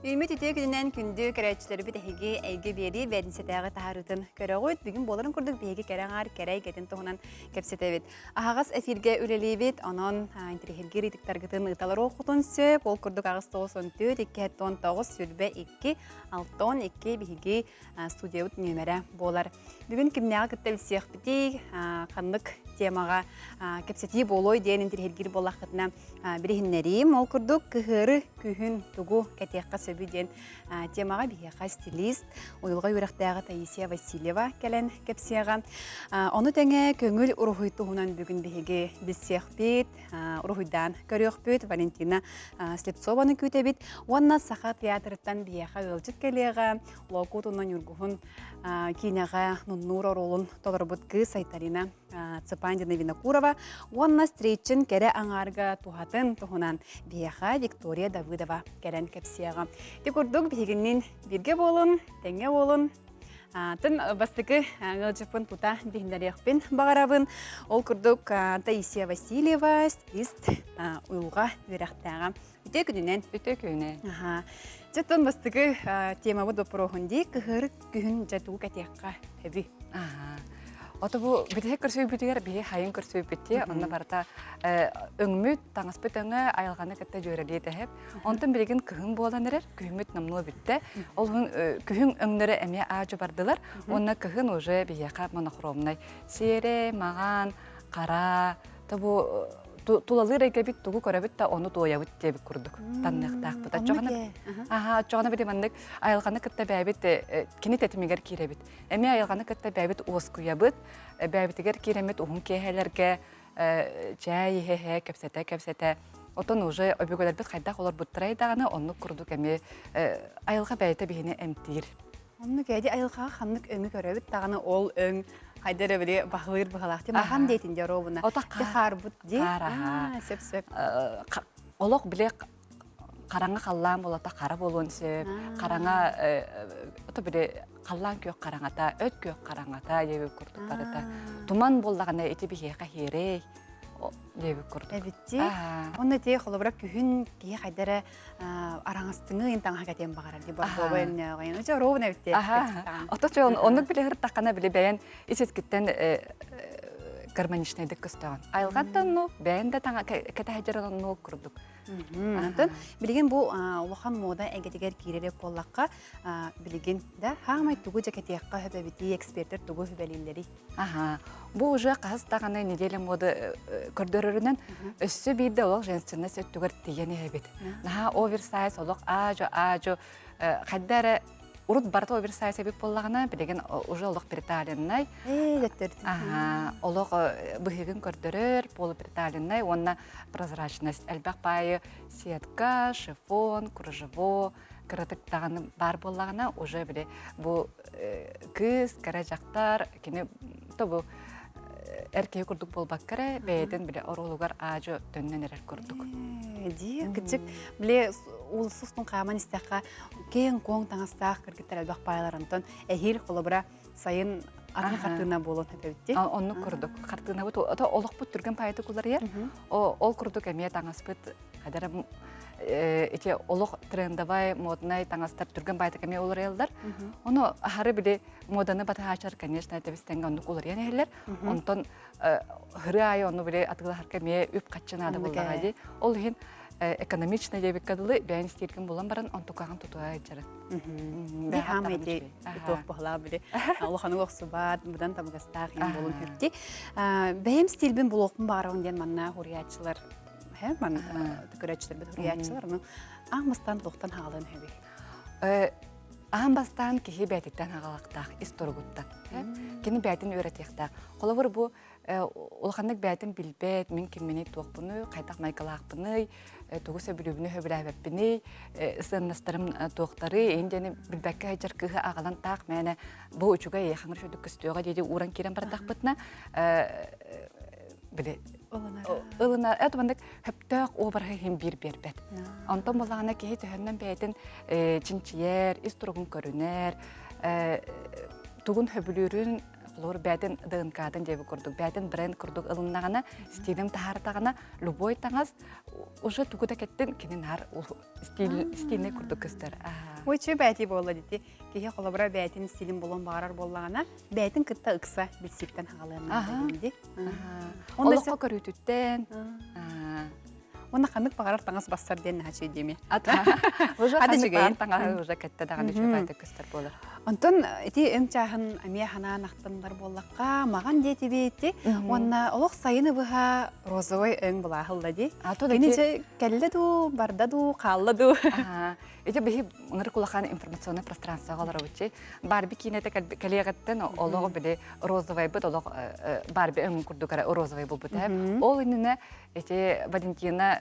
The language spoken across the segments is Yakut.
Үүммүт үтүө күнүнэн күндү көрөөччүлэрбит эһиги эйгэ биэрии бээтинсэтээҕи таһаарыытын көрөҕүт. Бүгүн буоларын курдук биһиги кэрэ аҥаар кэрэ эйгэтин туһунан кэпсэтэбит. Аһаҕас эфиргэ үлэлиибит, онон интэриэһиргиир ыйытыктаргытын ыыталар уоххутун сөп. Ол курдук 894 279 22 62 биһиги студиябыт нүөмэрэ буолар. Бүгүн кимнээҕи кытта билсиэхпитий, ханнык темаҕа кэпсэтии буолуой диэн интэриэһиргиир буоллаххытына билиһиннэриим. Ол курдук кыһыары күһүн тугу кэтиэххэ сөбүй диэн темаҕа биһиэхэ стилист, уйулҕа үөрэхтээҕэ Таисия Васильева кэлэн кэпсиэҕэ. Ону тэҥэ көҥүл уруһуй туһунан бүгүн биһиги билсиэхпит, уруһуйдаан көрүөхпүт. Валентина Слепцованы күүтэбит. Уонна Саха театрыттан биһиэхэ ыалдьыт кэлиэҕэ. Лоокуут уонна Ньургуһун киинэҕэ нуннуур оруолун толорбут кыыс Айталина Цыпандина Винокурова уонна Стрейчин кэрэ аҥаарга туһатын туһунан биһиэхэ Виктория Давыдова кэлэн кэпсиэҕэ. Ити курдук биһигинниин бииргэ буолун, тэҥҥэ буолун. Тын бастакы ыалдьыппын тута биһиннэриэхпин баҕарабын. Ол курдук Таисия Васильева, стилист уйулҕа үөрэхтээҕэ. Үтүө күнүнэн. Үтүө күнүнэн. Аха. Дьэ тон бастакы темабыт боппуруоһун дии кыһырык күһүн дьэ тугу кэтиэххэ сөбүй? Аха. Ото бу бүтэһик көрсүбүтүгэр биһи хайын көрсүбүппүт онно барыта өҥмүт, таҥаспыт өҥө айылҕаны кытта дьүөрэлии тэһэп. Онтон билигин кыһын буолан эрэр, күһүммүт номнуо бүттэ. Ол күһүн өҥнөрө эмиэ аадьу бардылар. Уонна кыһын уже биһиэхэ монохромнай сиэрэй, маҕан, хара, то бу тулалыыр эйгэбит тугу көрөбүт да ону туойабыт диэбит курдук танныахтаахпыт. Оччоҕуна аха оччоҕуна били маннык айылҕаны кытта бэйэбит кини тэтимигэр киирэбит. Эмиэ айылҕаны кытта бэйэбит уоскуйабыт, бэйэбитигэр киирэммит уһун киэһэлэргэ чээй иһэ-иһэ, кэпсэтэ-кэпсэтэ Отон уже өбүгэлэрбит хайдах олорбуттарай даҕаны оннук курдук эмиэ айылҕа бэйэтэ биһини эмтиир. Оннук эди айылҕаҕа ханнык өҥү көрөбүт даҕаны ол өҥ хайда эрэ били баһылыыр быһалаах ти махан диэтин дьэ оруобуна ти хаарбыт ди сөп сөп олох били хараҥа халлаан болата хара буолуон сөп хараҥа ото били халлаан күөх хараҥата өт күөх хараҥата диэбит курдук барыта туман буоллаҕына ити биһиэхэ хиэрэй диэбит курдук эбитти онно ити холобура күһүн киһи хайда эрэ араҥастыҥы ин таҥаһа кэтиэн баҕарар ди бордовой өҥнөөҕө ичэ ровно эбитти Ото чон оннук биле хыртаххана били бэйэн ис искиттэн гармоничнайдык көстөҕүн. Айылҕаттан ну бэйэн да таҥа кэтэһэдьэрэн оннук курдук. Онтон билигин бу улахан мода эйгэтигэр киирэрэ буоллахха билигин да хаамай тугу дьэ кэтиэххэ сөп эбитий экспертэр тугу сүбэлииллэрий? Аха. Бу уже хаһыс даҕаны неделя моды көрдөрөрүнэн өссө биирдэ олох женственность өттүгэр тиийэн иһэбит. Наһаа оверсайз олох аажо аажо хайда эрэ урут барыта оверсайз эбит буоллаҕына билигин уже олох приталеннай. Аха, олох быһыгын көрдөрөр, полуприталеннай уонна прозрачность элбэх баайы сетка, шифон, кружево, кыратык даҕаны баар буоллаҕына уже били бу кыыс кэрэ дьахтар кини то бу эр киһи курдук буолбакка эрэ бэйэтин били оруолугар аадьу төннөн эрэр курдук. Дии кычык били уулуссустун хааман истэххэ киэҥ-куоҥ таҥастаах кыргыттар элбэх паайлар онтон эһиил холобура сайын атын хартыына буолуон эбит Оннук курдук хартыынабыт ото олохпут түргэн паайытык уларыйар. Ол курдук эмиэ таҥаспыт хадара ити олох трендовай, моднай таҥастар түргэн баайтык эмиэ уларыйаллар. Ону аһары били моданы батыһааччылар, конечно, тэбистэнгэ оннук уларыйан иһэллэр. Онтон хыры аайы ону били атыылаһарга эмиэ үп-харчы наада буоллаҕа дии. Ол иһин экономично диэбиккэ дылы бэйэн истииргин булан баран онтукаҕын тутуһа сылдьарын. Ди хаамай ди туох баһылаах били улаханыг охсубат, быдан табыгастаах юм болун хөпти. Бэйэм стилбин булуохпун баҕарабын диэн манна хуруйааччылар ман көрөөччүлэрбит хуруйааччылар ону аан бастаан туохтан хаалыан сөбүй? Аан бастаан киһи бэйэтиттэн аҕалахтаах ис туругуттан. Кини бэйэтин үөрэтиэхтээх. Холобур бу улаханнык бэйэтин билбэт, мин кимминий туохпунуй, хайдах майгылаахпыный, тугу сөбүлүүбүнүй сөбүлээбэппиний, сыаннастарым туохтарый, ин диэни билбэккэ сылдьар кыыһы аҕалан таах мээнэ бу үчүгэй хаҥыр үчүгдүк көстүөҕэ дии ууран киирэн бардахпытына били ылына это маннык хөптөөх уобараһы иһин биир биэрбэт. Онтон буоллаҕына киһи төһөннөн бэйэтин чинчийэр, ис туругун көрүнэр, тугун сөбүлүүрүн. Холобур, бээтин ДНК-тын диэбит курдук, бээтин бренд курдук ылыннаҕына, стилин таһаартаҕына, любой таҥас уже тугу да кэттин, кини наар стильный курдук көстөр. Ой, чү бэти буолла дити. Киһи холобура бээтин стилин булуон баҕарар буоллаҕына, бээтин кытта ыкса билсииттэн хаҕалыан наада дии. Олоххо көрүүтүттэн. Уонна ханнык баҕарар таҥас бассар диэн наһаа үчүгэй диэми. Уже ханнык баҕар таҥаһы уже кэтте даҕаны үчүгэй көстөр буолар. Онтон ити өҥ чааһын эмиэ ханаан ахтаннар буоллахха, маҕан диэтибити уонна олох сайыны быһа розовый өҥ булааһылла дии. Кини дьэ кэллэ дуу, барда дуу, хаалла дуу. Ити биһи ынырык улахан информационный пространствоҕа олоробут Барби киинэтэ кэлиэҕиттэн олоҕу били розовайбыт олох Барби өҥүн курдук эрэ розовай булбут Ол иннинэ ити Валентина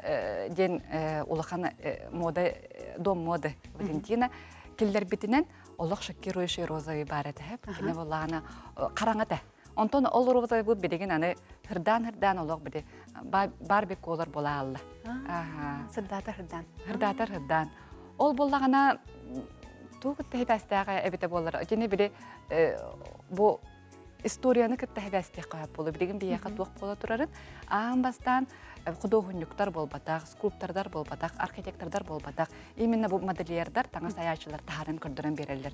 диэн улахан мода дом моды Валентина киллэрбитинэн олох шокирующий розовый баар этэ кини буоллаҕына хараҥа этэ онтон ол розовайбыт билигин аны хырдаан-хырдаан олох били Барби колор буола аалла сырдаатар хырдаан хырдаатар хырдаан ол буоллаҕына тугу кытта хибээстээҕэ эбитэ буоллар кини били бу историяны кытта хибээстиэххэ сөп буолуо. Билигин биһиэхэ туох буола турарын аан бастаан худуоһунньуктар буолбатах, скульптордар буолбатах, архитектордар буолбатах, именно бу модельердар, таҥас айааччылар таһааран көрдөрөн биэрэллэр.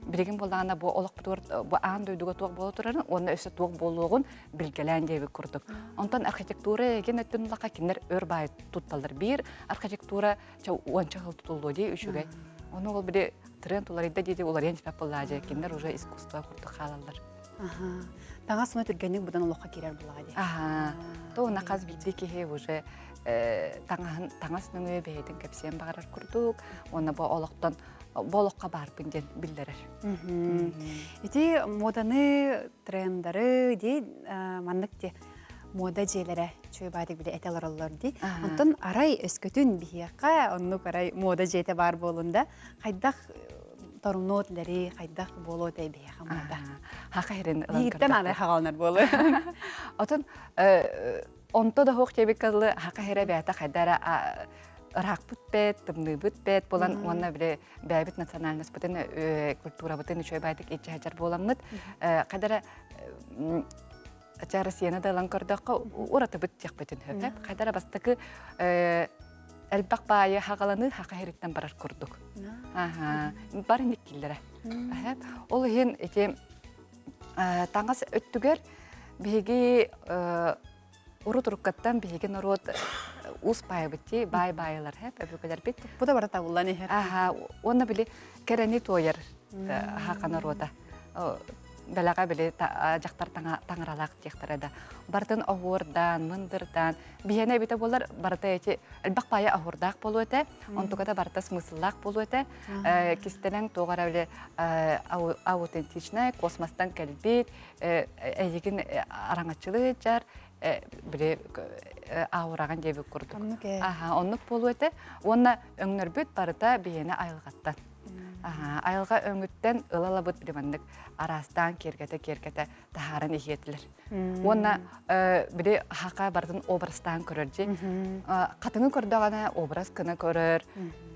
Билигин буоллаҕына бу олохпутугар бу аан дойдуга туох буола турарын уонна өссө туох буолуоҕун билгэлээн диэбит курдук. Онтон архитектура эгин өттүн улаха кинилэр өр баай тутталлар. Биир архитектура уонча сыл тутуллуо дии үчүгэй. Ону ол били тренд уларыйда дии уларыйан испэт буоллаа дьэ кинилэр уже искусство курдук хаалаллар. Таҥас уна түргэнник будан олоххо киирэр булаа дии. Аха. То уна хас биирдии киһи уже таҥаһын таҥас нөҥүө бэйэтин кэпсиэн баҕарар курдук уонна бу олохтон бу олоххо баарбын диэн биллэрэр. Ити моданы трендары дии маннык дии мода дьиэлэрэ үчүгэй баайдык били этэ олороллор дии. Онтон арай өскөтүн биһиэхэ оннук арай мода дьиэтэ баар буолун да хайдах торумнуот лэри хайдах буолуо этэй биһиэхэ мода. Хаха хирин Биһиттэн аны хаҕаланар буолуо. Отон онто да хуох диэбиккэ хака хирэ бэйэтэ хайдара ыраахпыт бэт, тымныыбыт бэт буолан уонна били бэйэбит национальностьпытын культурабытын үчүгэй баайдык илдьэ сылдьар буоламмыт хайдара Россияны да ылан көрдөххө уратыбыт диэхпитин сөп. Хайдара бастакы элбэх баайы хаҕаланыы хаха иһириттэн барар курдук. Бар иниккиллэрэ. Ол иһин ити таҥас өттүгэр биһиги урут уруккаттан биһиги норуот уус баайбыт дии баай баайылар хэп өбүгэлэрбит. Бу да барыта табыллан иһэр. Аха уонна били кэрэни туойар хаха норуота. Бэлэҕэ били дьахтар таҥаралаах диэхтэрэ да. Барытын оһуордаан, мындырдаан, биһиэнэ эбитэ буолар барыта эти элбэх баайа оһуордаах буолуо этэ, онтуката барыта смысллаах буолуо этэ. Кистэлэҥ туох эрэ били аутентичнай, космостан кэлбит, эйигин араҥаччылыы сылдьар, били аураҕын диэбит курдук. Аха, оннук буолуо этэ. Уонна өҥнөрбүт барыта биһиэнэ айылҕаттан. Айылҕа өҥүттэн ыла-ылабыт били маннык араастаан киэргэтэ-киэргэтэ таһааран иһиэтилэр. Уонна били хака барытын образтаан көрөр дьи. Хатыҥы көрдөҕүнэ образ гына көрөр,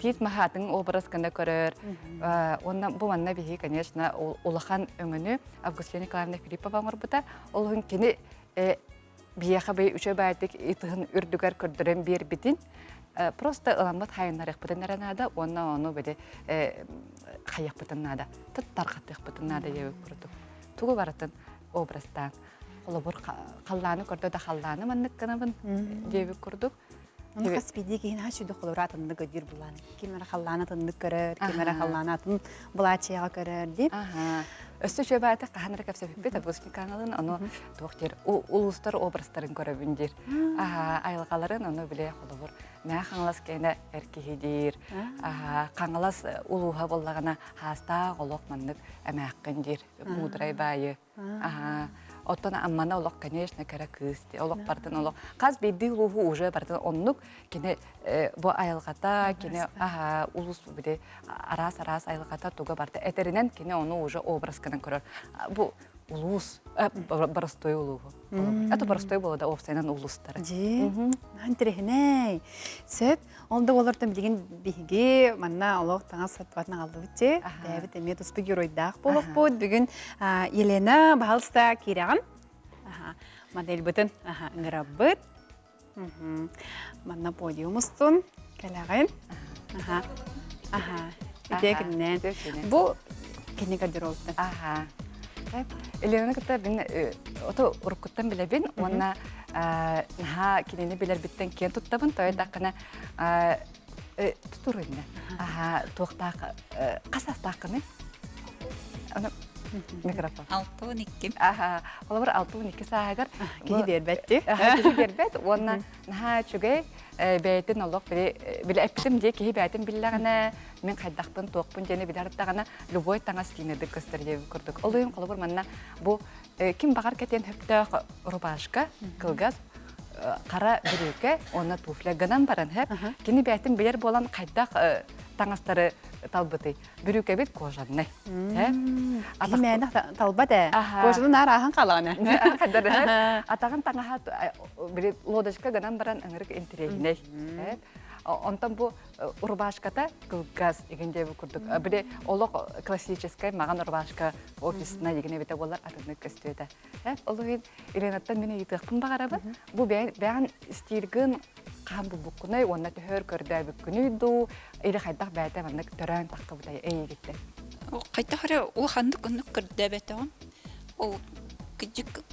тиит маһаатын образ гына көрөр. Уонна бу манна биһи, конечно, улахан өҥөнү Августина Николаевна Филиппова оҥорбута. Ол иһин кини биһиэхэ бый үчүгэй баайдык ытыһын үрдүгэр көрдөрөн биэрбитин просто ыламмыт хайыннарыахпытын эрэ наада уонна ону били хайыахпытын наада тарҕатыахпытын наада диэбит курдук тугу барытын образтаан холобур халлааны көрдө да халлааны маннык гынабын диэбит курдук Ону хас биирдии киһи наһаа сүдү холобур атыннык өйдүүр булаан. Ким эрэ халлааны атыннык көрөр, ким эрэ халлааны атын былаачыйаҕа көрөр дии. Өссө үчүгэй баайта хаһан эрэ кэпсэппиппит выпускникаҥалын ону туох диир улуустар образтарын көрөбүн диир. Айылҕаларын ону биле холобур Мээ Хаҥалас киэнэ эр киһи диир. Хаҥалас улууһа буоллаҕына хаастаах олох маннык эмээххин диир. Муударай баайы. Аха. Оттон Аммана олох, конечно, кэрэ кыыс. Олох бартын олох. Хас биирдии улууһу уже бартын оннук кини бу айылҕата, кини аха улуус били араас-араас айылҕата туга барта этэринэн кини ону уже образ гынан көрөр. Бу улуус боростуой улууһу. Это боростуой буола да уопсайынан улуустары. Дьи. Интэриэһинэй. Сөп. Ол да буоллар билигин биһиги манна олох таҥас саппатын аҕаллыбыт дьи. Бэйэбит эмиэ туспа геройдаах буолуохпут. Бүгүн Елена баһалыста киирэҕин. Модельбытын ыҥырабыт. Манна подиум устун кэлэҕин. Аха. Аха. Итиэ кининэн. Бу кини гардеробтан. Аха. Еленаны кытта мин ото уруккуттан билэбин уонна наһаа кинини билэрбиттэн киэн туттабын. Тоҕо диэтэххинэ тутур иннэ. Аха, туохтаах хас астааххыный? Микрофон. 62. Аха, холобур 62 сааһыгар киһи биэрбэт дии. Киһи биэрбэт уонна наһаа үчүгэй бэйэтин олох били били эппитим дии киһи бэйэтин биллэҕинэ мин хайдахпын туохпун диэни билэр даҕаны любой таҥас киинэдик көстөр диэбит курдук. Ол иһин холобур манна бу ким баҕар кэтиэн сөптөөх рубашка кылгас хара бүрүүкэ уонна туфля гынан баран хэп кини бэйэтин билэр буолан хайдах таҥастары талбытый бүрүүкэбит кожанный Киһи мээнэ талбат ээ. Кожаны наар ааһан хаалаҕына. Атаҕын таҥаһа били лодочка гынан баран ынырык интэриэһинэй. Онтон бу рубашката кылгас игин диэбит курдук. Били олох классическай маҕан рубашка офисна игин эбитэ буолар атыннык көстүөтэ. Ол иһин Еленаттан мин ыйытыахпын баҕарабын. Бу бэйэҥ стильгын хаһан булбуккунай уонна төһөр көрдөөбүккүнүй дуу или хайдах бэйэтэ маннык төрөөн таххыбытай эйигиттэн? Хайдах эрэ улаханнык оннук көрдөөбөтөҕүм. Ол кыдьык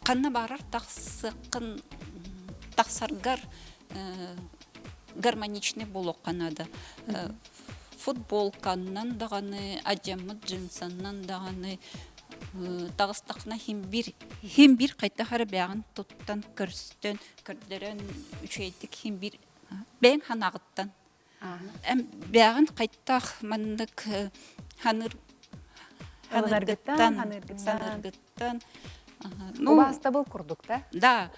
ханна баарар тахсыаххын тахсаргар гармоничный буолуохха наада. Футболканнан даҕаны, адьаммыт джинсаннан даҕаны таҕыстаххына иһин биир иһин биир хайдах эрэ бэйэҕин туттан көрүстэн көрдөрөн үчүгэйдик иһин биир бэйэҥ санааҕыттан эн бэйэҕин хайдах маннык ханыыр ханыыргыттан саныыргыттан ну убаастабыл курдук да да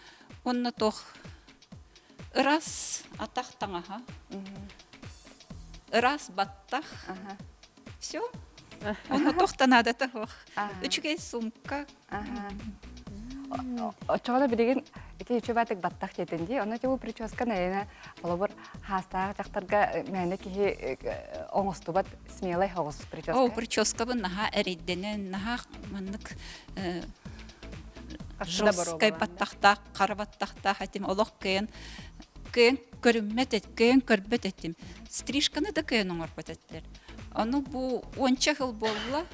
уонна туох ыраас атах таҥаһа ыраас баттах Все. Онно туох да наадата суох. Үчүгэй сумка. Оччоҕо билигин ити үчүгэй баттах диэтин дии. Онно бу прическа наверное, холобур хаастаах дьахтарга мээнэ киһи оҥостубат смелай оҕус прическа. О, прическабын наһаа эрийдэнэн, наһаа маннык жесткай баттахтаах, хара баттахтаах этим. Олох кыайан кыайан көрүммэт, кыайан көрбөт этим. Стрижканы да кыайан оҥорбот этилэр. Ону бу уонча сыл буолла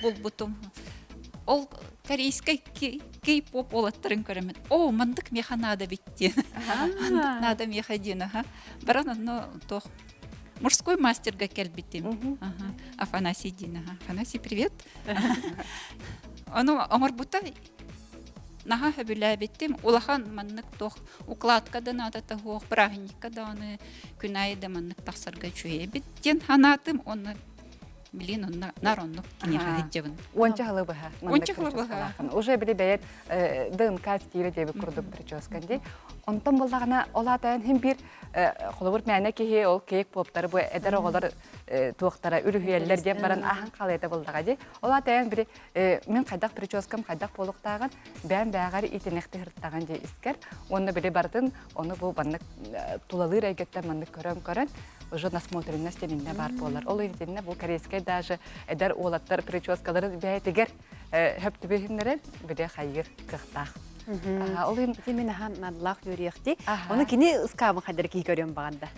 булбутум. Ол корейскай кей-поп уолаттарын көрөмүн, о, маннык миэхэ наада эбит диэн. Маннык наада миэхэ диэн, аха. Баран онно туох мужской мастерга кэлбитим. Афанасий диэн, аха. Афанасий, привет. Ону оҥорбута наһаа сөбүлээбитим. Улахан маннык туох укладка да наадата суох, бырааһынньыкка даҕаны күн аайы да маннык тахсарга үчүгэй эбит диэн санаатым уонна билин онно нар оннук киниэхэ сылдьабын. Уонча сылы быһа. Уонча сылы быһа. Уже били бэйэт ДНК стиле диэбит курдук прическа дии. Онтон буллаҕына ол аатайан хин биир холобур мээнэ киһи ол кейк поптары бу эдэр оҕолор туохтара үлүһүйэллэр диэн баран аһан халыйта буллаҕа дии. Ол аатайан били мин хайдах прическам хайдах буолуохтааҕын бэйэм бээҕэр итинэх тыһыртаҕын дии искэр уонна били барытын ону бу маннык тулалыыр эйгэттэн маннык көрөн-көрөн уже насмотренность диэн баар буолар. Ол итиннэ бу корейскай даже эдэр уолаттар прическаларын бэйэтигэр хөп түбэһиннэрэн били хайыыр кыахтаах. Ол иһин ити мин ахан надлаах үөрүйэхти. Ону кини ыскаабын хайдары киһи көрүөн баҕарда.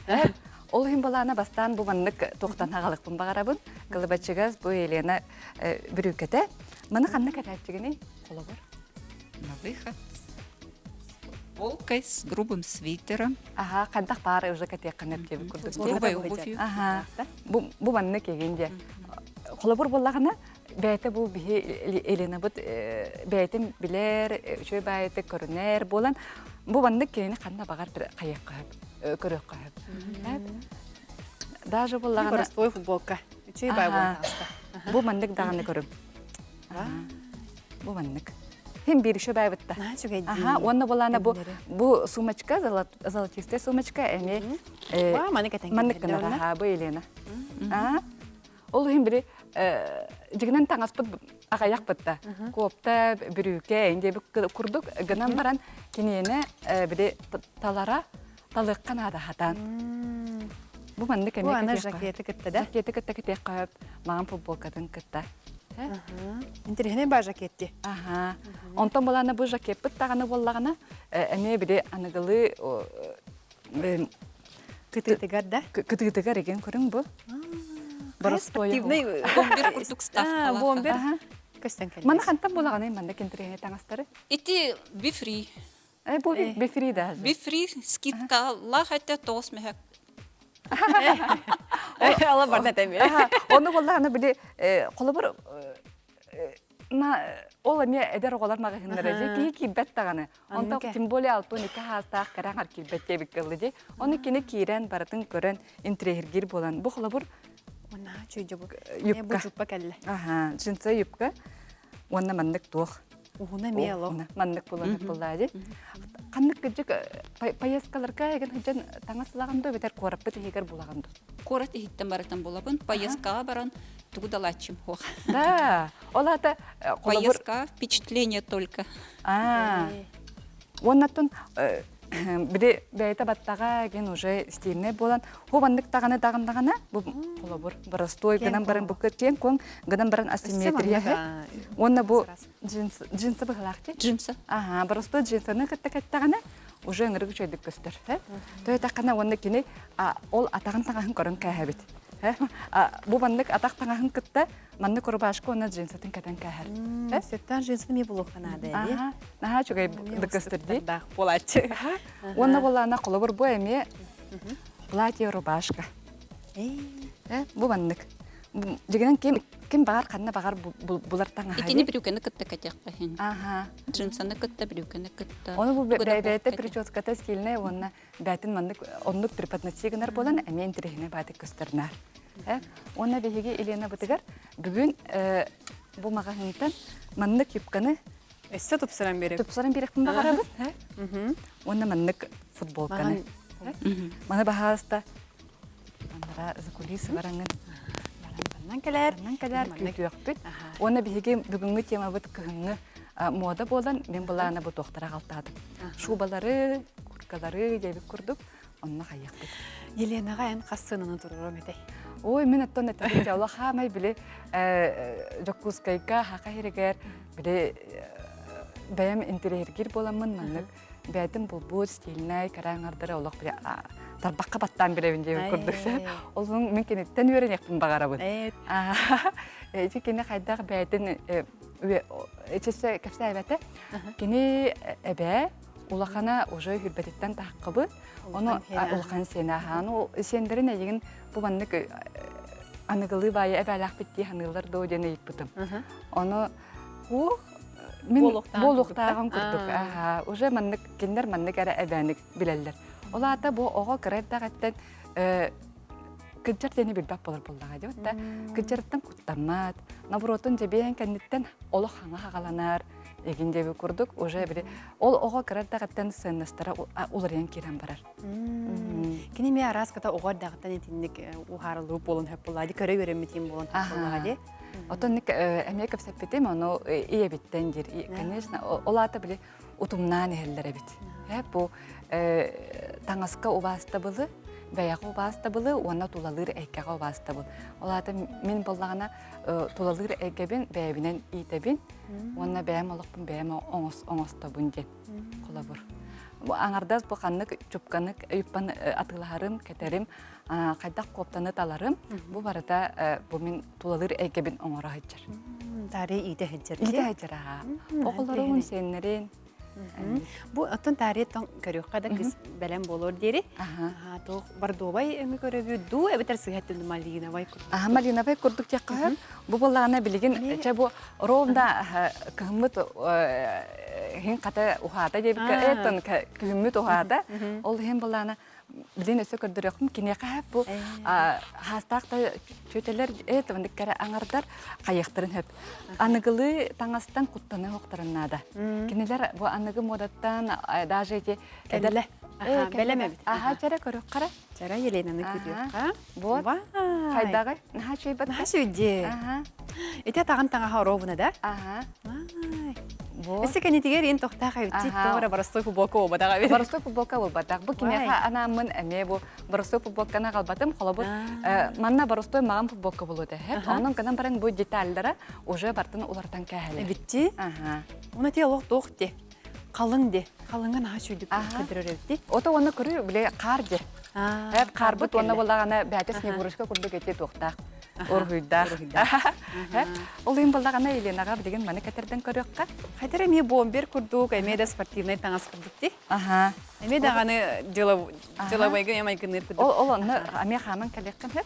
Ол иһин балаана бастаан бу маннык туохтан аҕалыкпын баҕарабын. Кылыбачыгас бу Елена бүрүүкэтэ. Маны ханна кэтээччигиний? Холобур. На выход футболкой с грубым свитером. Аха, хайдах баара уже кэтиэххин эптиэбит курдук. С грубой обувью. Аха. Бу бу маннык эгин дьэ. Холобур буоллаҕына, бэйэтэ бу биһи Еленабыт бэйэтин билэр, үчүгэй баайытык көрүнэр буолан, бу маннык кинини ханна баҕар хайыахха сөп, көрүөххэ сөп. Даже буоллаҕына... Простой футболка. Үчүгэй баай буолан таҕыста. Бу маннык даҕаны көрүм. Бу маннык. Хим биир еще баайбытта. Аха, уонна булаана бу бу сумочка, золотистая сумочка эми маннык маннык гынар. Аха, бу Елена. Ол иһин бири Дьигинэн таҥаспыт аҕыйахпыт да. Куопта, бүрүүкэ, диэбит курдук гынан баран киниэнэ били талара талыахха наада хатаан. Бу маннык эмиэ аны жакеты кытта да? Жакеты кытта кэтиэххэ маҕан футболкатын кытта. Интэриэһинэй баа жакетти. Аха. Онтон булаана бу жакеппыт даҕаны буоллаҕына эмиэ били аныгылыы Кытыытыгар да? Кытыытыгар игин көрүҥ бу. Боростуой. Бомбер курдук ставкалаах. Бомбер көстөн кэллэ. Маны хантан булаҕыный манна интэриэһинэй таҥастары? Ити бифри. Э, бу бифри даже. Бифри скидкалаах этэ тоҕус мөһөк. Ала барда тэми. Ону боллаҕына били холобур ол эмиэ эдэр оҕолор маҕаһыыннара дии киһи киирбэт даҕаны. Онтон тем более 62 хаастаах кыра киирбэт диэбиккэ дылы дии. Ону кини киирэн барытын көрөн интириэһиргиир буолан бу холобур юбка. Бу жуппа кэллэ. Аха, джинса юбка. Уонна маннык туох. Уһуна эмиэ олох. Маннык булан буллаа дии. Ханнык кырдьык поездкаларга эгин сылдьан таҥас ылаҕын дуо эбэтэр куораппыт иһигэр булаҕын дуо? Куорат иһиттэн барытан булабын. Поездкаҕа баран тугу да лааччым суох. Да, ол аата холобур... Поездка впечатление только. Аа. Уоннаттан били бэйэтэ баттаҕа ген уже стильнэй буолан ху маннык даҕаны даҕандаҕына бу холобур боростуой гынан баран бу киэҥ куоҥ гынан баран асимметрия уонна бу джинсы быһылаах дии джинсы аха боростуой джинсаны кытта кэттэҕинэ уже ыҥырык үчүгэйдик көстөр төһө уонна кини ол атаҕын таҥаһын көрөн кээһэбит бу маннык атах таҥаһын кытта маннык рубашка уонна джинсатын кэтэн кээһэр сөптөөх джинсыны эмиэ булуохха наада эби наһаа үчүгэй көстөр дии буолааччы уонна буоллаана холобур бу эмиэ платье рубашка бу маннык дьигинэн ким ким баҕар ханна баҕар булар таҥаһа итини брюканы кытта кэтиэххэ иһин джинсаны кытта брюканы кытта ону бу бэйэтэ прическата стильнэй уонна бээтин маннык оннук преподносии гынар буолан эмиэ интэриэһинэй баатык көстөрнаар уонна биһиги Еленабытыгар бүгүн бу маҕаһыынтан маннык юбканы өссө тупсаран биэрэбит тупсаран биэрэхпин баҕарабын уонна маннык футболканы маны баһааста Аннара за кулисы бараҥын Маннан кэлээр. Маннан кэлээр күүтүөхпүт. Уонна биһиги бүгүҥҥү темабыт кыһыҥҥы мода буолан мин былаана бу туохтара аҕалтаатым. Шубалары, курткалары диэбит курдук онно хайыахпыт. Еленаҕа эн хас сыананы туруоруом этэй? Ой, мин оттон этэбин олохаамай били Дьокуускайга хака иһиригэр били бэйэм интэриэһиргиир буоламмын маннык бэйэтин булбут стильнай кэрэ аҥардары олох били тарбахха баттаан билэбин диэбит курдук ол мин киниттэн үөрэниэхпин баҕарабын ити кини хайдах бэйэтин чэсэ кэпсээбэтэ кини эбээ улахана уже хүрбэтиттэн таһаккыбыт ону улахан сиэнэ аһаан ол сиэннэрин эйигин бу маннык аныгылыы баайы эбээлээхпит дии саныыллар дуо диэн ыйыппытым ону Хуох мин буолуохтааҕын курдук. Аха, уже маннык кинилэр маннык эрэ эбээник билэллэр. Ол аата бу оҕо кыра эрдэҕиттэн кыдьар диэни билбэт буолар буоллаҕа дии да кыдьарыттан куттаммат наоборотун дьэбиэн кэнниттэн олох хаҥа хаҕаланар эгин диэби курдук уже били ол оҕо кыра эрдэҕиттэн сыаннастара уларыйан киирэн барар Кини эмиэ араас ката оҕо эрдэҕиттэн итинник уһаарыллыбыт буолан сөп буоллаҕа дии көрө үөрэммитин буолан буоллаҕа дии Оттон эмиэ кэпсэппитим, ону ийэбиттэн диир. Конечно, ол аата били утумнаан иһэллэр эбит. Бу таҥаска убаастабылы, бэйэҕэ убаастабылы уонна тулалыыр эйгэҕэ убаастабыл. Ол аата мин буоллаҕына тулалыыр эйгэбин бэйэбинэн иитэбин уонна бэйэм олохпун бэйэм оҥостобун диэн холобур. Бу аҥардас бу ханнык чупканы юбканы атыылаһарым, кэтэрим, хайдах куоптаны таларым, бу барыта бу мин тулалыыр эйгэбин оҥоро сылдьар. Таарыйа иитэ сылдьар. Иитэ сылдьар аhaa. Оҕолорун, сиэннэрин. Бу оттон таарыйаттан көрүөххэ да кыс бэлэм буолуор диэри. Туох бордовай өҥү көрөбүт дуу эбэтэр сыһа малиновай курдук. Аха малиновай курдук диэххэ Бу буоллаҕына билигин чэ бу ровно кыһыммыт иһин хата уһаата диэбиккэ этон күһүммүт уһаата. Ол иһин буоллаҕына билин өссө көрдөрүөхпүн киниэхэ бу хаастаах да чүөтэлэр эт маннык кэрэ аҥардар хайыахтарын сөп. Аныгылыы таҥастан куттана уохтарын наада. Кинилэр бу аныгы муодаттан даже эти Кэллэ. Аха, бэлэм эбит. Аха, чара көрүөххэ. Чара Еленаны күтүөххэ. Вот. Хайдаҕый? Наһаа үчүгэй Наһаа үчүгэй. Аха. Ити атаҕын таҥаһа оруобуна да? Аха. Вот. Өссө кэнитигэр ин тохтаах эбит. Тоҕо боростой футболка буолбатах эбит. Боростой футболка буолбатах. Бу киниэхэ анааммын эмиэ бу боростой футболканы аҕалбатым. Холобур, манна боростой маҕан футболка буолуо этэ. Онон гынан баран бу детальдара уже бартын уларытан кээһэлэр. Эбитти. Аха. Уна ти олох туох ти. Халыҥ де. Халыҥа наһаа сүйдүк көрдөрөр эбит. Ото уонна көрүү биле хаар де. Эп хаарбыт уонна буоллаҕына бээтэ снегурочка курдук эти туохтаах. Уруһуйдаах. Ол иһин буоллаҕына Еленаҕа билигин маны кэтэрдэн көрүөххэ. Хайдах эмиэ бомбер курдук, эмиэ да спортивнай таҥас курдук ти. Аха. Эмиэ даҕаны деловойга эмиэ майгынныыр курдук. Ол ол онно эмиэ хааман кэлиэххин сөп.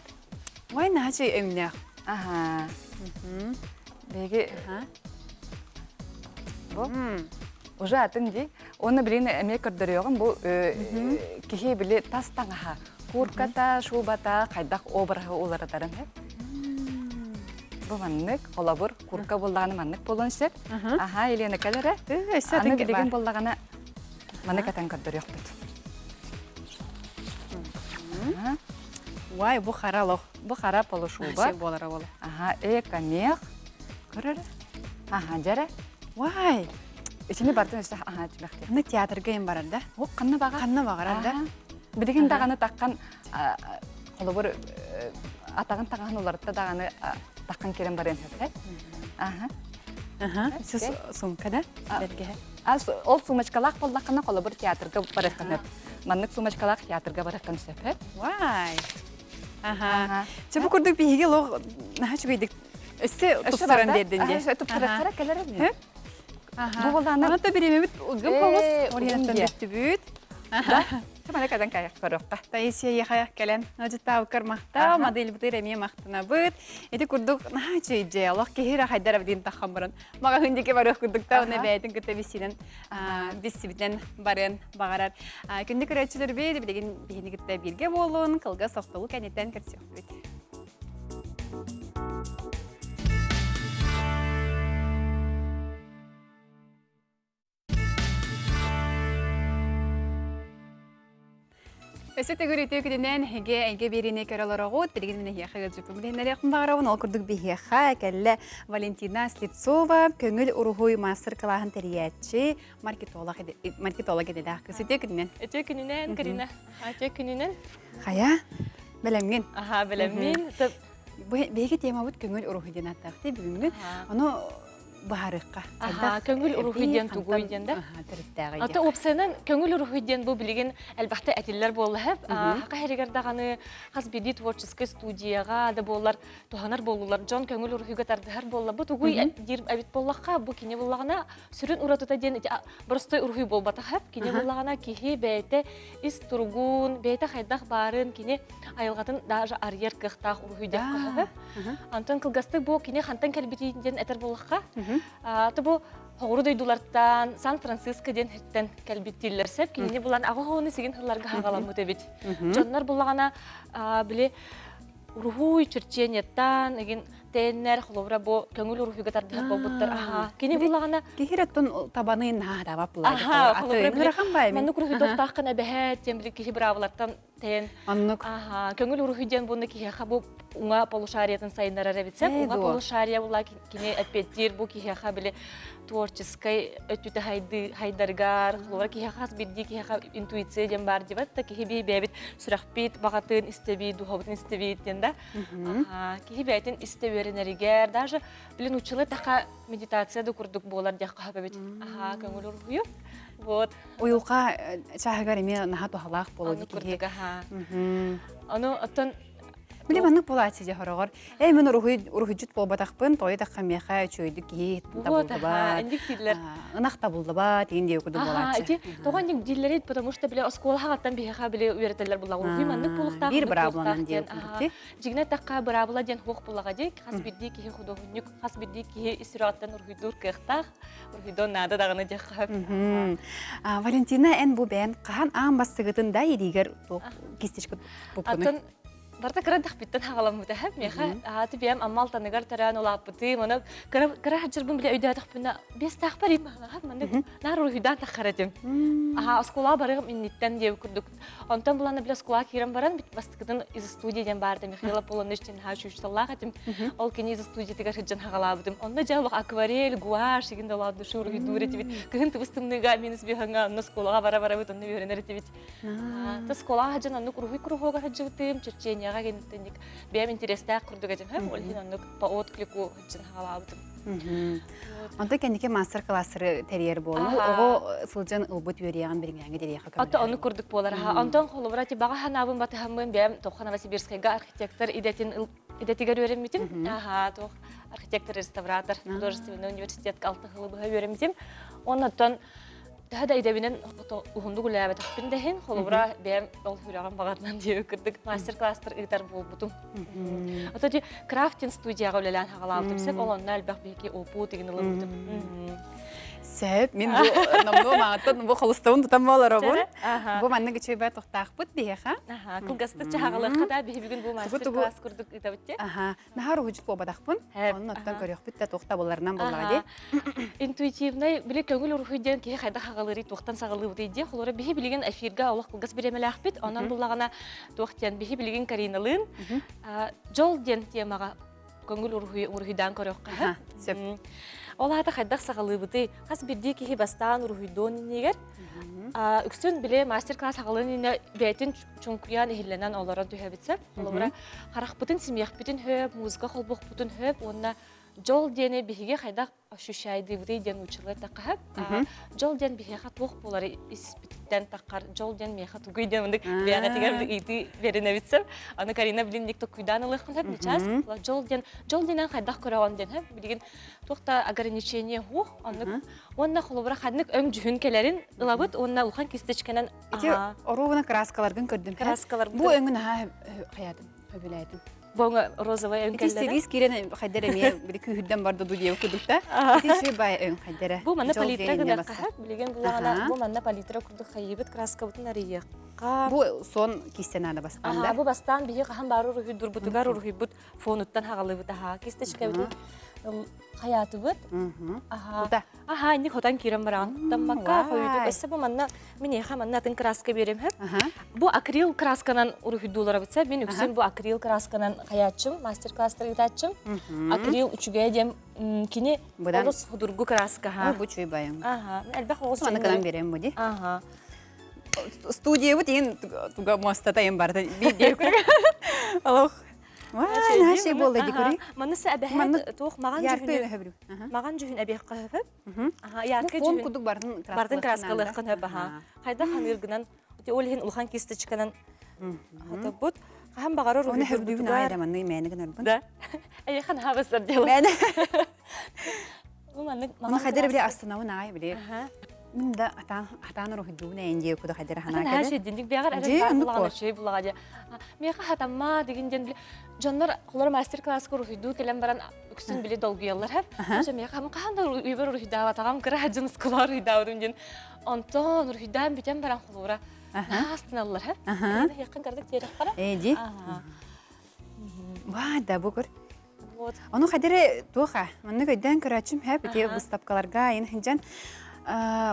Ой, наһаа өҥнөөх. Аха. Биһиги Бу уже атын дии. Уонна билигин эмиэ көрдөрүөҕүм бу киһи били тас таҥаһа, куртката, шубата хайдах обраһы уларытарын Бу маннык, холобур, курка буллаҕына маннык буолуон сөп. Аха, Елена кэлэрэ. Аны билигин буллаҕына маны кэтэн көрдөрүөхпүт. Уай, бу хара олох. Бу хара полушуба. Буолара буола. Аха, эко-мех. Көрөр. Аха, дьэрэ. Вай! Итини бартын өссө аха түмэхтиэх. Аны театрга им барар да? О, ханна баҕар? Ханна баҕарар да? Билигин даҕаны таххан холобур атаҕын таҥаһын уларытта даҕаны таххан кирэн барыан сөп. Аха. Аха. Сис сумка да? Бэргэһэ. Ол сумочкалаах буоллаххына холобур театрга барыаххын сөп. Маннык сумочкалаах театрга барыаххын сөп. Вай! Аха. Чэ бу курдук биһиги олох наһаа үчүгэйдик өссө тупсаран биэрдин дии. Өссө тупсараттара кэлэр эбит. Бу болаана Аны бириэмэбит ылгым хоҕус Ориентан бүттүбүт. Чамана кадан кайах көрөххө. Таисия яха кэлэн ыдьыттаабыккар махтаа, моделбытыр эмиэ махтанабыт. Ити курдук наһаа үчүгэй олох киһи эрэ хайдар эбитин таххан баран маҕаһыын диэки барыах курдук та уонна бэйэтин кытта биссинэн биссибитинэн барыан баҕарар. Күндү көрөөччүлэрбит билигин биһини кытта бииргэ буолун, кылгас тохтобул кэнниттэн көрсүөхпүт. Өссө төгүр үтүө күнүнэн эһиги эйгэ биэриини көрө олороҕут. Билигин мин эһиэхэ ыалдьыппын билиһиннэриэхпин баҕарабын. Ол курдук биһиэхэ кэллэ Валентина Слепцова, көҥүл уруһуй маастар-кылааһын тэрийээччи, маркетолог маркетолог идэлээх кыз. Үтүө күнүнэн. Үтүө күнүнэн, Карина. Үтүө күнүнэн. Хайа, бэлэмҥин? Аха, бэлэммин. Биһиги темабыт көҥүл уруһуй диэн ааттаахтыы бүгүҥҥү. Ону быһаарыахха. Аха, көҥүл уруһуй диэн тугуй диэн да? Төрүттээҕий Ата уопсайынан көҥүл уруһуй диэн бу билигин элбэхтэ этиллэр буолла һэп. Хака хэригэр даҕаны хас биирдии творческай студияҕа да буоллар туһанар буоллулар. Дьон көҥүл уруһуйга тардыһар буолла. Бу тугуй диир эбит буоллахха, бу кини буллаҕына сүрүн уратыта диэн ити простой уруһуй буолбатах һэп. Кини буллаҕына киһи бэйэтэ ис туругун, бэйэтэ хайдах баарын, кини айылҕатын даже арыйар кыахтаах уруһуй диэх көһөбө. Антон кылгастык бу кини хантан кэлбитий диэн этэр буоллахха, то бу хоҕуру дойдулартан Сан-Франциско диэн сиртэн кэлбит дииллэр сөп. Кинини булан аҕа хоһуну сигин сылларга хаҕаламмыт эбит. Дьоннор буллаҕына били уруһуй черчениеттан игин тээннэр холобура бу көҥүл уруһуйга тардыһар буолбуттар. Аха. Кини буллаҕына Киһи оттон табаны наһаа Аха, холобура били маннык уруһуйдуохтааххын эбэһээт диэн били киһи быраабылаттан Тэн. Оннук. Аха, көҥүл уруһуй диэн буонна киһиэхэ бу уҥа полушариятын сайыннарар эбит сеп. Уҥа полушария була кини эппиэттиир бу киһиэхэ били творческай өттүтэ хайды хайдарыгар, холобура киһиэхэ хас биирдии киһиэхэ интуиция диэн баар дибат да киһи бии бэйэбит сүрэхпит баҕатын истэбит, духабытын истэбит диэн да. Аха, киһи бэйэтин истэ үөрэнэригэр, даже билин училы таха медитация да курдук буолар диэххэ сөп эбит. Аха, көҥүл уруһуйу. Вот. Уйулҕа чааһыгар эмиэ наһаа туһалаах буолуо Оннук курдук, аха. Ону оттон Били маннык буолааччы дьэ хороҕор. Эй, мин уруһуй уруһуйдьут буолбатахпын, тойо тахха миэхэ үчүгэйдик киһи табыллыбат. Инник дииллэр. Ынах табыллыбат, иин диэ курдук буолааччы. Ити тоҕо инник дииллэрит, потому что били оскуола хаҕаттан биһиэхэ били үөрэтэллэр буллаҕа. Уруһуй маннык буолуохтаах, Биир быраабыланан диэн курдук. Дьиҥинэ тахха быраабыла диэн хуох буллаҕа дии. Хас биирдии киһи худуоһунньук, хас биирдии киһи ис сүрэҕиттэн уруһуйдуур кыахтаах. Уруһуйдуон наада даҕаны диэххэ сөп. Валентина, эн бу бэйэн хаһан аан бастыгытын да илиигэр кистичка туппуккунуй? Атын Барыта кыра эрдэхпиттэн хаҕаламмыта һэ. Миэхэ ааты биэм Амма Алтаныгар төрөөн улааппытым. Ону кыра кыра сылдьарбын билэ өйдөөтөхпүнэ биэстээхпэр им маннык наар уруһуйдаан таххар этим. Аха оскуолаҕа барыам инниттэн диэбит курдук. Онтон булан билэ оскуолаҕа киирэн баран бастакытын из студии диэн баарда Михаил Аполлонович диэн наһаа учууталлаах этим. Ол кини из студиятыгар сылдьан хаҕалаабытым. Онно дьэ олох акварель, гуашь игин да душу уруһуйдуур этибит. Кыһын тыбыс тымныыга минус биһаҥа онно оскуолаҕа бара барабыт онно үөрэнэр этибит. Оскуолаҕа сылдьан оннук уруһуй куруһуога сылдьыбытым, черчениеҕа гинтинник бэйэм интэриэстээх курдук этим, ол иһин оннук по отклику сылдьан хаалаабытым. Онтон кэнники мастер-класстары тэрийэр буолуу, оҕо сылдьан ылбыт үөрүйэҕин билиҥҥээҥи дириэхэ көмөлөһөр. Ото оннук курдук буолар. Онтон холобура ти баҕа санаабын батыһаммын бэйэм Тоха Новосибирскайга архитектор идэтин идэтигэр үөрэммитим. Аха, туох архитектор-реставратор художественный университетка алта сылы быһа үөрэммитим. Оннуттан Төһө да идэбинэн уһуннук үлэлээбэтэхпин да иһин, холобура, бэйэм ол сүрэҕим баҕатынан диэбит курдук мастер-класстар ыытар буолбутум. Ото ди крафтинг студияҕа үлэлээн хаҕалаабытым сөп, ол онно элбэх биһиги опыт игин ылыммытым. Сөп, мин бу номнуо маҕаттан бу холустабын тутан буоларобун. Бу маннык үчүгэй тохтаахпыт биһиэхэ. Кылгастык чаһаҕалыахха да биһи бүгүн бу мастер-класс курдук ыытабыт те. Наһаа уруһуйдьут буолбатахпын. Онон оттон көрүөхпүт да туох да булларынан буллаҕа дии. Интуитивнай били көҥүл уруһуй диэн киһи хайдах аҕалыырый туохтан саҕалыыбытый диye холоро биһи билигин эфирга олох кылгас бириэмэлээхпит. Онон буллаҕына туох диэн биһи билигин Кариналыын дьол диэн темаҕа көҥүл уруһуй уруһуйдаан көрүөххэ. Сөп. Ол аата хайдах саҕалыыбытый? Хас биирдии киһи бастаан уруһуйдуон иннигэр үксүн били мастер-класс аҕалын иннинэ бэйэтин чуҥкуйан иһиллэнэн олорон түһэбит сөп. Холобура, харахпытын симиэхпитин хөп, музыка холбуохпутун хөп уонна дьол диэни биһиги хайдах ощущайдыыбытый диэн училы эттэххэ дьол диэн биһиэхэ туох буолар испититтэн таххар дьол диэн миэхэ тугуй диэн мындык бэйэҕитигэр ыйытыы бэринэбит сөп. Аны Карина билин токкуйдаан ылыаххын сөп сейчас дьол диэн дьол диэнэн хайдах көрөҕөн диэн сөп билигин туох да ограничение суох оннук уонна холобура ханнык өҥ дьүһүн кэлэрин ылабыт уонна улахан кисточканан Ити оруобуна краскаларгын көрдүм. Краскалар Бу өҥүн аһаа хайаатым, хөбүлээтим. Бу өҥө розовый өҥ Ити стилист киирэн хайдар эмиэ били күүһүрдэн барда ду диэбит курдук да. Ити үчүгэй баай өҥ хайдара. Бу манна палитра гыныахха билигин булаҕына бу манна палитра курдук хайыыбыт краскабытын арыйыахха. Бу сон кистэ наада бастаан да. Бу бастаан биһи хаһан баар уруһуйдурбутугар уруһуйбут фонуттан хаҕалыыбыт аһаа кисточкабытын хайаатыбыт. Аха. Аха, инник хотон киирэн бараҕын. Куттаммакка хойутук. Өссө бу манна миниэхэ манна атын краска биэрим хөп. Бу акрил красканан уруһуйдууларабыт сэ. Мин үксүн бу акрил красканан хаyaаччым, мастер-класстар ыытааччым. Акрил үчүгэй диэн кини олус худургу краска. Бу чуй байым. Аха, элбэх оҕус Аны кынан берем бу ди. Аха. Студиябыт иин туга муостата иин барыта биир Олох Наша буолла ди көрүй. Манны сэ эбэһээт туох маҕан дьүһүнү маҕан дьүһүн эбиэххэ хөп. Аха, яркай дьүһүн. Фон курдук бардын бардын краскалыаххын хөп аха. Хайдах ханыыргынан ол иһин улахан кисточканан хотобут. Хаһан баҕарар Оны хөбүлүүбүн аайда манны мээнэ гынарбын. Да. Эйиэхэ наһаа дело. Мээнэ. Бу маннык Оны хайдара биле астынабын аай биле. Мин да атаан атаан уруһуйдуубун эйин диэ куда хайдара ханаа кэлэ. Наһаа динник бэҕэр эрэ булаҕана чүй булаҕа дии. Миэхэ хатамма дигин диэн дьоннор холор мастер-класска уруһуйдуу кэлэн баран үксүн били долгуйаллар хэп. Ошо миэхэ хам хаһан да үйбэр уруһуйдаабатаҕам кыра дьон скола уруһуйдаабытым диэн. Онтон уруһуйдаан бүтэн баран холура наһаа астыналлар хэп. Яқын кардык тиэрэх хара. Ээ ди. Ва да бу көр. Вот. Ону хадире туоха, маннык өйдөөн көрөөччүм хэп ити выставкаларга айын хинжан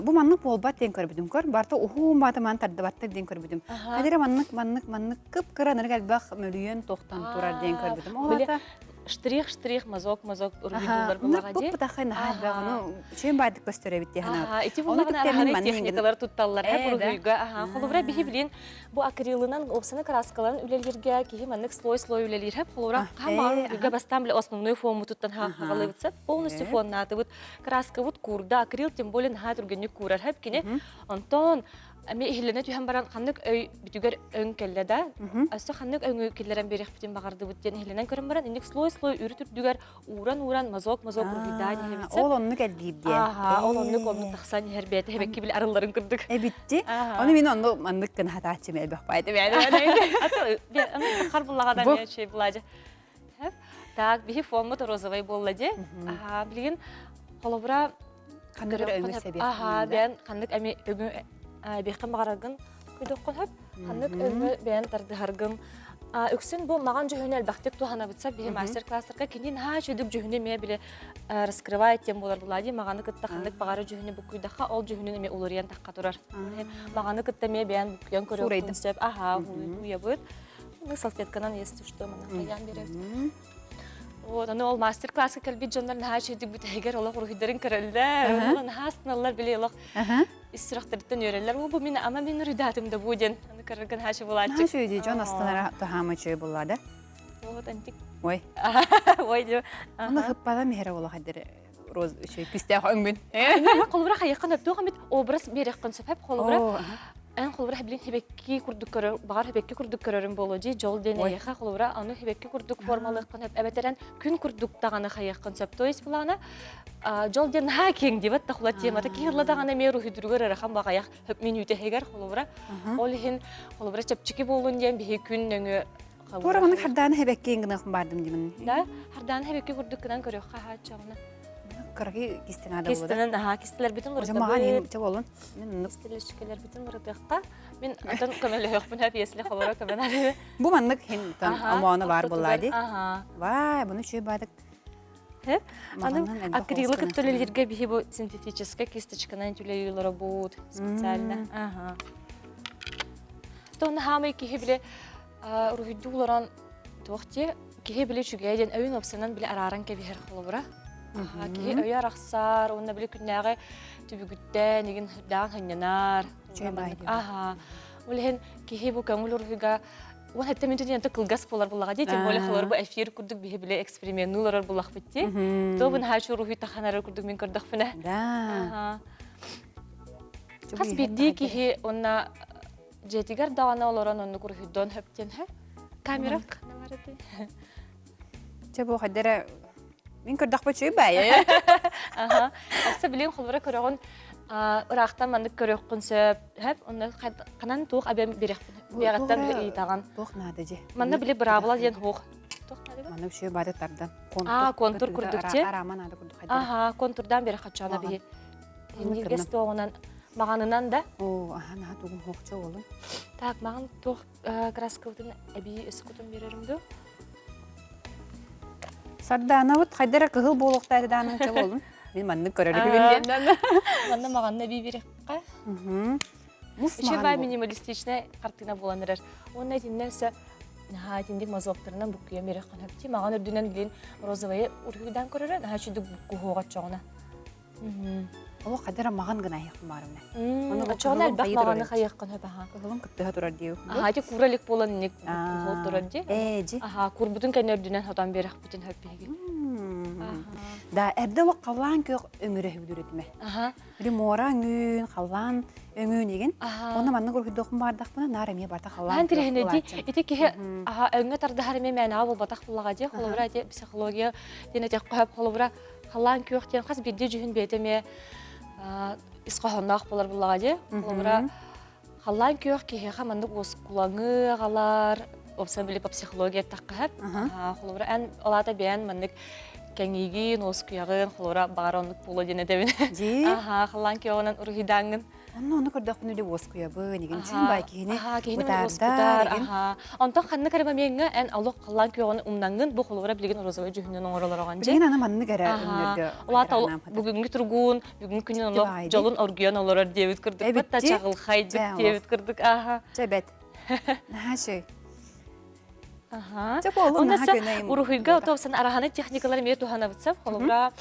бу маннык буолбат диэн көрбүтүм көр барта уһуун баата ман тардыбаттар диэн көрбүтүм хадире маннык маннык маннык кып-кыра нырык элбэх мөлүйүөн тохтон турар диэн көрбүтүм ол ата штрих штрих мазок мазок уруһуйдуулар булаҕа дии пытахай наһаа элбэх ону үчүгэй баайдык көстөр эбит дии санаабыт ити булаҕына араһары техникалар тутталлар һэ уруһуйга аха холобура биһи билин Бу акрилынан опсаны краскаларын үлэлииргэ киһи маннык слой-слой үлэлиир хэп холура хаан уруһуйга бастаан биле основной фонмутуттан хаҕалыыбыт полностью фоннаатыбыт краскабыт куурда акрил тем более наһаа түргэнник куурар хэп кини онтон эми иһиллэнэ түһэн баран ханнык өй бүтүгэр өҥ кэллэ да өссө ханнык өҥү киллэрэн биэриэхпитин баҕардыбыт диэн иһиллэнэн көрөн баран инник слой-слой үрүт үрдүгэр ууран-ууран мазок-мазок уруһуйдаан иһэбит. Ол оннук элбиир диэн. Ааха, ол оннук оннук тахсан иһэр бэйэтэ хэбэкки били арылларын курдук. Эбитти. Ону мин онну маннык гына хатааччым элбэх баайда бэйэ. Хар буллаҕадан мен чүй булаажа. Так, биһи фоммут розовый буолла дии. Аха, билигин холобура ханнык өҥү сэбиэх. Аха, бэйэн ханнык эми өҥү биэххин баҕараргын көдөххүн хөп. Ханнык өҥү бэйэн тардыһаргын. Үксүн бу маҕан дьүһүнү элбэхтик туһанабытса биһи мастер-класстарга кини наһаа үчүгдүк дьүһүнү эмиэ били раскрывает тем буолар булади маҕаны кытта ханнык баҕары дьүһүнү буккуйдахха ол дьүһүнүн эмиэ уларыйан тахха турар. Маҕаны кытта эмиэ бэйэн буккуйан көрүөххүн сөп. Аха, уйабыт. Салфетканан если что мана хайаан беребит. Вот, аны ол мастер-класска кэлбит дьоннор наһаа үчүгдүк бүтэһигэр олох уруһуйдарын көрөллөр, наһаа астыналлар били олох ис сүрэхтэриттэн үөрэллэр. О, бу мин ама мин уруйдаатым да бу диэн аны көрөргө наһаа үчүгэй буолааччы. Наһаа үчүгэй дьон астынара таһаама үчүгэй буолла да. Вот антик. Ой. Ой дио. Оны хыппала миһэрэ буола хаддер роз үчүгэй күстээх өҥмүн. Холобура хайыаххын өптөөх эмит образ биэриэххин сөп холобура эн холобура билин хибекки курдук көрөр баҕар хибекки курдук көрөрүм буолуо дии дьол диэн эйиэхэ холобура аны хибекки курдук формалыаххын сөп эбэтэрэн күн курдук даҕаны хайыаххын сөп то есть былаана дьол диэн наһаа киэҥ диэбэт тахула темата киһи ылла даҕаны эмиэ руһуйдуругар ыарахан баҕайах хөп мүнүүтэһигэр холобура ол иһин холобура чэпчэки буолун диэн биһи күн нөҥүө Туора маны хардааны хэбэкки гыныах бардым димин. Да, хардааны хэбэкки курдук гынан көрүөххэ хааччаҕына. Кыракый кистенада болду. Кистенен, аха, кистелербитин Маған ча болун. Кистелербитин ырытыахха. Мин атын көмөлөһөхпүн хөп если холоро көмөн Бу маннык хин тон омооно бар булла ди. Вай, буну чүй бадык. Аны акрилы кыттылелерге биһи бу синтетическая кисточканан түлейилер бут специально. Ага. Тон хаамай киһи биле уруһуйдуу олорон туох диэ киһи били үчүгэй диэн өйүн уопсанан били арааран кэбиһэр холобура киһи өйө арахсар уонна били күннээҕи түбүгүттэн игин даан ханньанар аха ол иһин киһи бу көҥүл уруһуйга уон хэттэ мүнтү диэн кылгас буолар буллаҕа дии тем более холор бу эфир курдук биһи били эксперименнуу олорор буллахпыт дии то бу наһаа уруһуй таханары курдук мин көрдөхпүнэ да хас биирдии киһи уонна Дьиэтигэр даҕаны олорон оннук уруһуйдуон сөп диэн сөп. Камера ханна бар этэй? Чэ бу хайдара мин көрдөхпө үчүгэй баайа. Аха. Өссө билин холбора көрөҕүн ыраахтан маннык көрүөххүн сөп. Хөп, онно ханан туох абем бириэхпин. Биэҕиттэн ыйытаҕын. Туох наада дьэ. Манна били быраабыла диэн хуох. Туох наада? Манна үчүгэй баайда тардан. Аа, контур курдук те. Арама наада курдук хайдара. Аха, контурдан бери хачана биһи. Иннигес туоҕунан маҕанынан да. Оо, аха, наһаа тугум хоохчо уолун. Так, маҕан туох краскабытын эбии өссө кутун биэрэрим дуу? Сардаанабыт хайда эрэ кыһыл буолуохтаах даананча буолун. Мин маннык көрөр үһүбүн диэн. Манна маҕанна эбии биэриэххэ. Мус Үчүгэй минималистичная картина буолан эрэр. Уонна итиннэ өссө наһаа итинник мазоктарынан буккуйан биэриэххин сөп. Маҕан үрдүнэн билин розовайы уруһуйдаан көрөрө наһаа үчүгдүк буккуһуоҕа оччоҕуна. Олох хайда эрэ маҕан гына айыахпын баарымна. Ону очоҕуна элбэх маҕаны хайыаххын сөп аха. Кыһылын кыттыһа турар дии. Аха ити куура илик буолан инник куһуол турар дии. Ээ дьи. Аха курбутун кэннэ үрдүнэн хотон биэрэхпитин сөп биһиги. Да эрдэ олох халлаан күөх өҥүрэ үһүбүдүрүтүмэ. Аха. Били муора өҥүүн, халлаан өҥүүн игин. Онно маннык уруһуйдуохпун баардахпына наар эмиэ барта халлаан Ахан тирэһинэ ди ити киһи аха өҥҥө тардыһар эмиэ мээнэҕэ буолбатах буллаҕа дии. Холобура ити психология диэн этиэххэ сөп. Холобура халлаан күөх диэн хас биирдии дьүһүн бэйэтэ эмиэ ис хоһоонноох буолар буллаҕа дии. Холобура, халлаан күөх киһиэхэ маннык уоскулаҥы аҕалар, уопсайынан били по психология эттэххэ сөп. Холобура, эн ол аата бэйэн маннык кэҥиигин, уоскуйаҕын, холобура, баҕар оннук буолуо диэн этэбин. Дии. Аха, халлаан күөҕүнэн уруһуйдааҥҥын. Онно ону көрдөхпүнэ үдэ уоскуйабын, игин чүн бай киһини бытаардар, игин. Онтон ханнык эрэ момеҥҥа эн олох халлаан күөҕүн умнаҥҥын бу холобура билигин розовай дьүһүнүн оҥоролороҕун дьэ. Билигин аны маннык эрэ өҥнөргө Улаата бүгүҥҥү тургуун, бүгүҥҥү күнүн олох дьолун оргуйан олорор диэбит курдук. Бат чаҕылхайдык диэбит курдук. Аха. Чэ бэт. Наһаа үчүгэй. Аха. Чэ буоллун наһаа көнөйүм. Уруһуйга отуопсан араханы техникалар эмиэ туһанабытсап. Холобура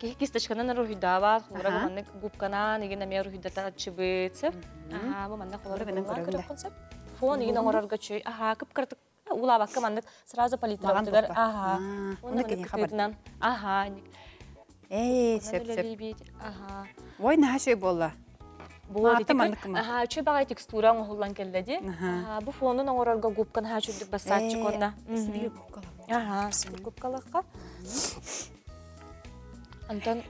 Киһи кисточканан уруһуйдаабат, холобура бу маннык губканан игин эмиэ уруһуйдатааччыбыт сөп. Аха, бу маннык холобура көрүөххүн сөп. Фон игин оҥорорго чүй. Аха, кып-кыратык уулаабакка маннык сразу палитрабытыгар аха. Уонна кытыытынан. Аха. Ээ, сөп сөп. Аха. Ой, наһаа үчүгэй буолла. Буолла Аха, үчүгэй баҕайы текстура оҥоһуллан кэллэ дии. Аха, бу фонун оҥорорго губка наһаа үчүгдүк бассааччык уонна. Аха, губкалахха. Антон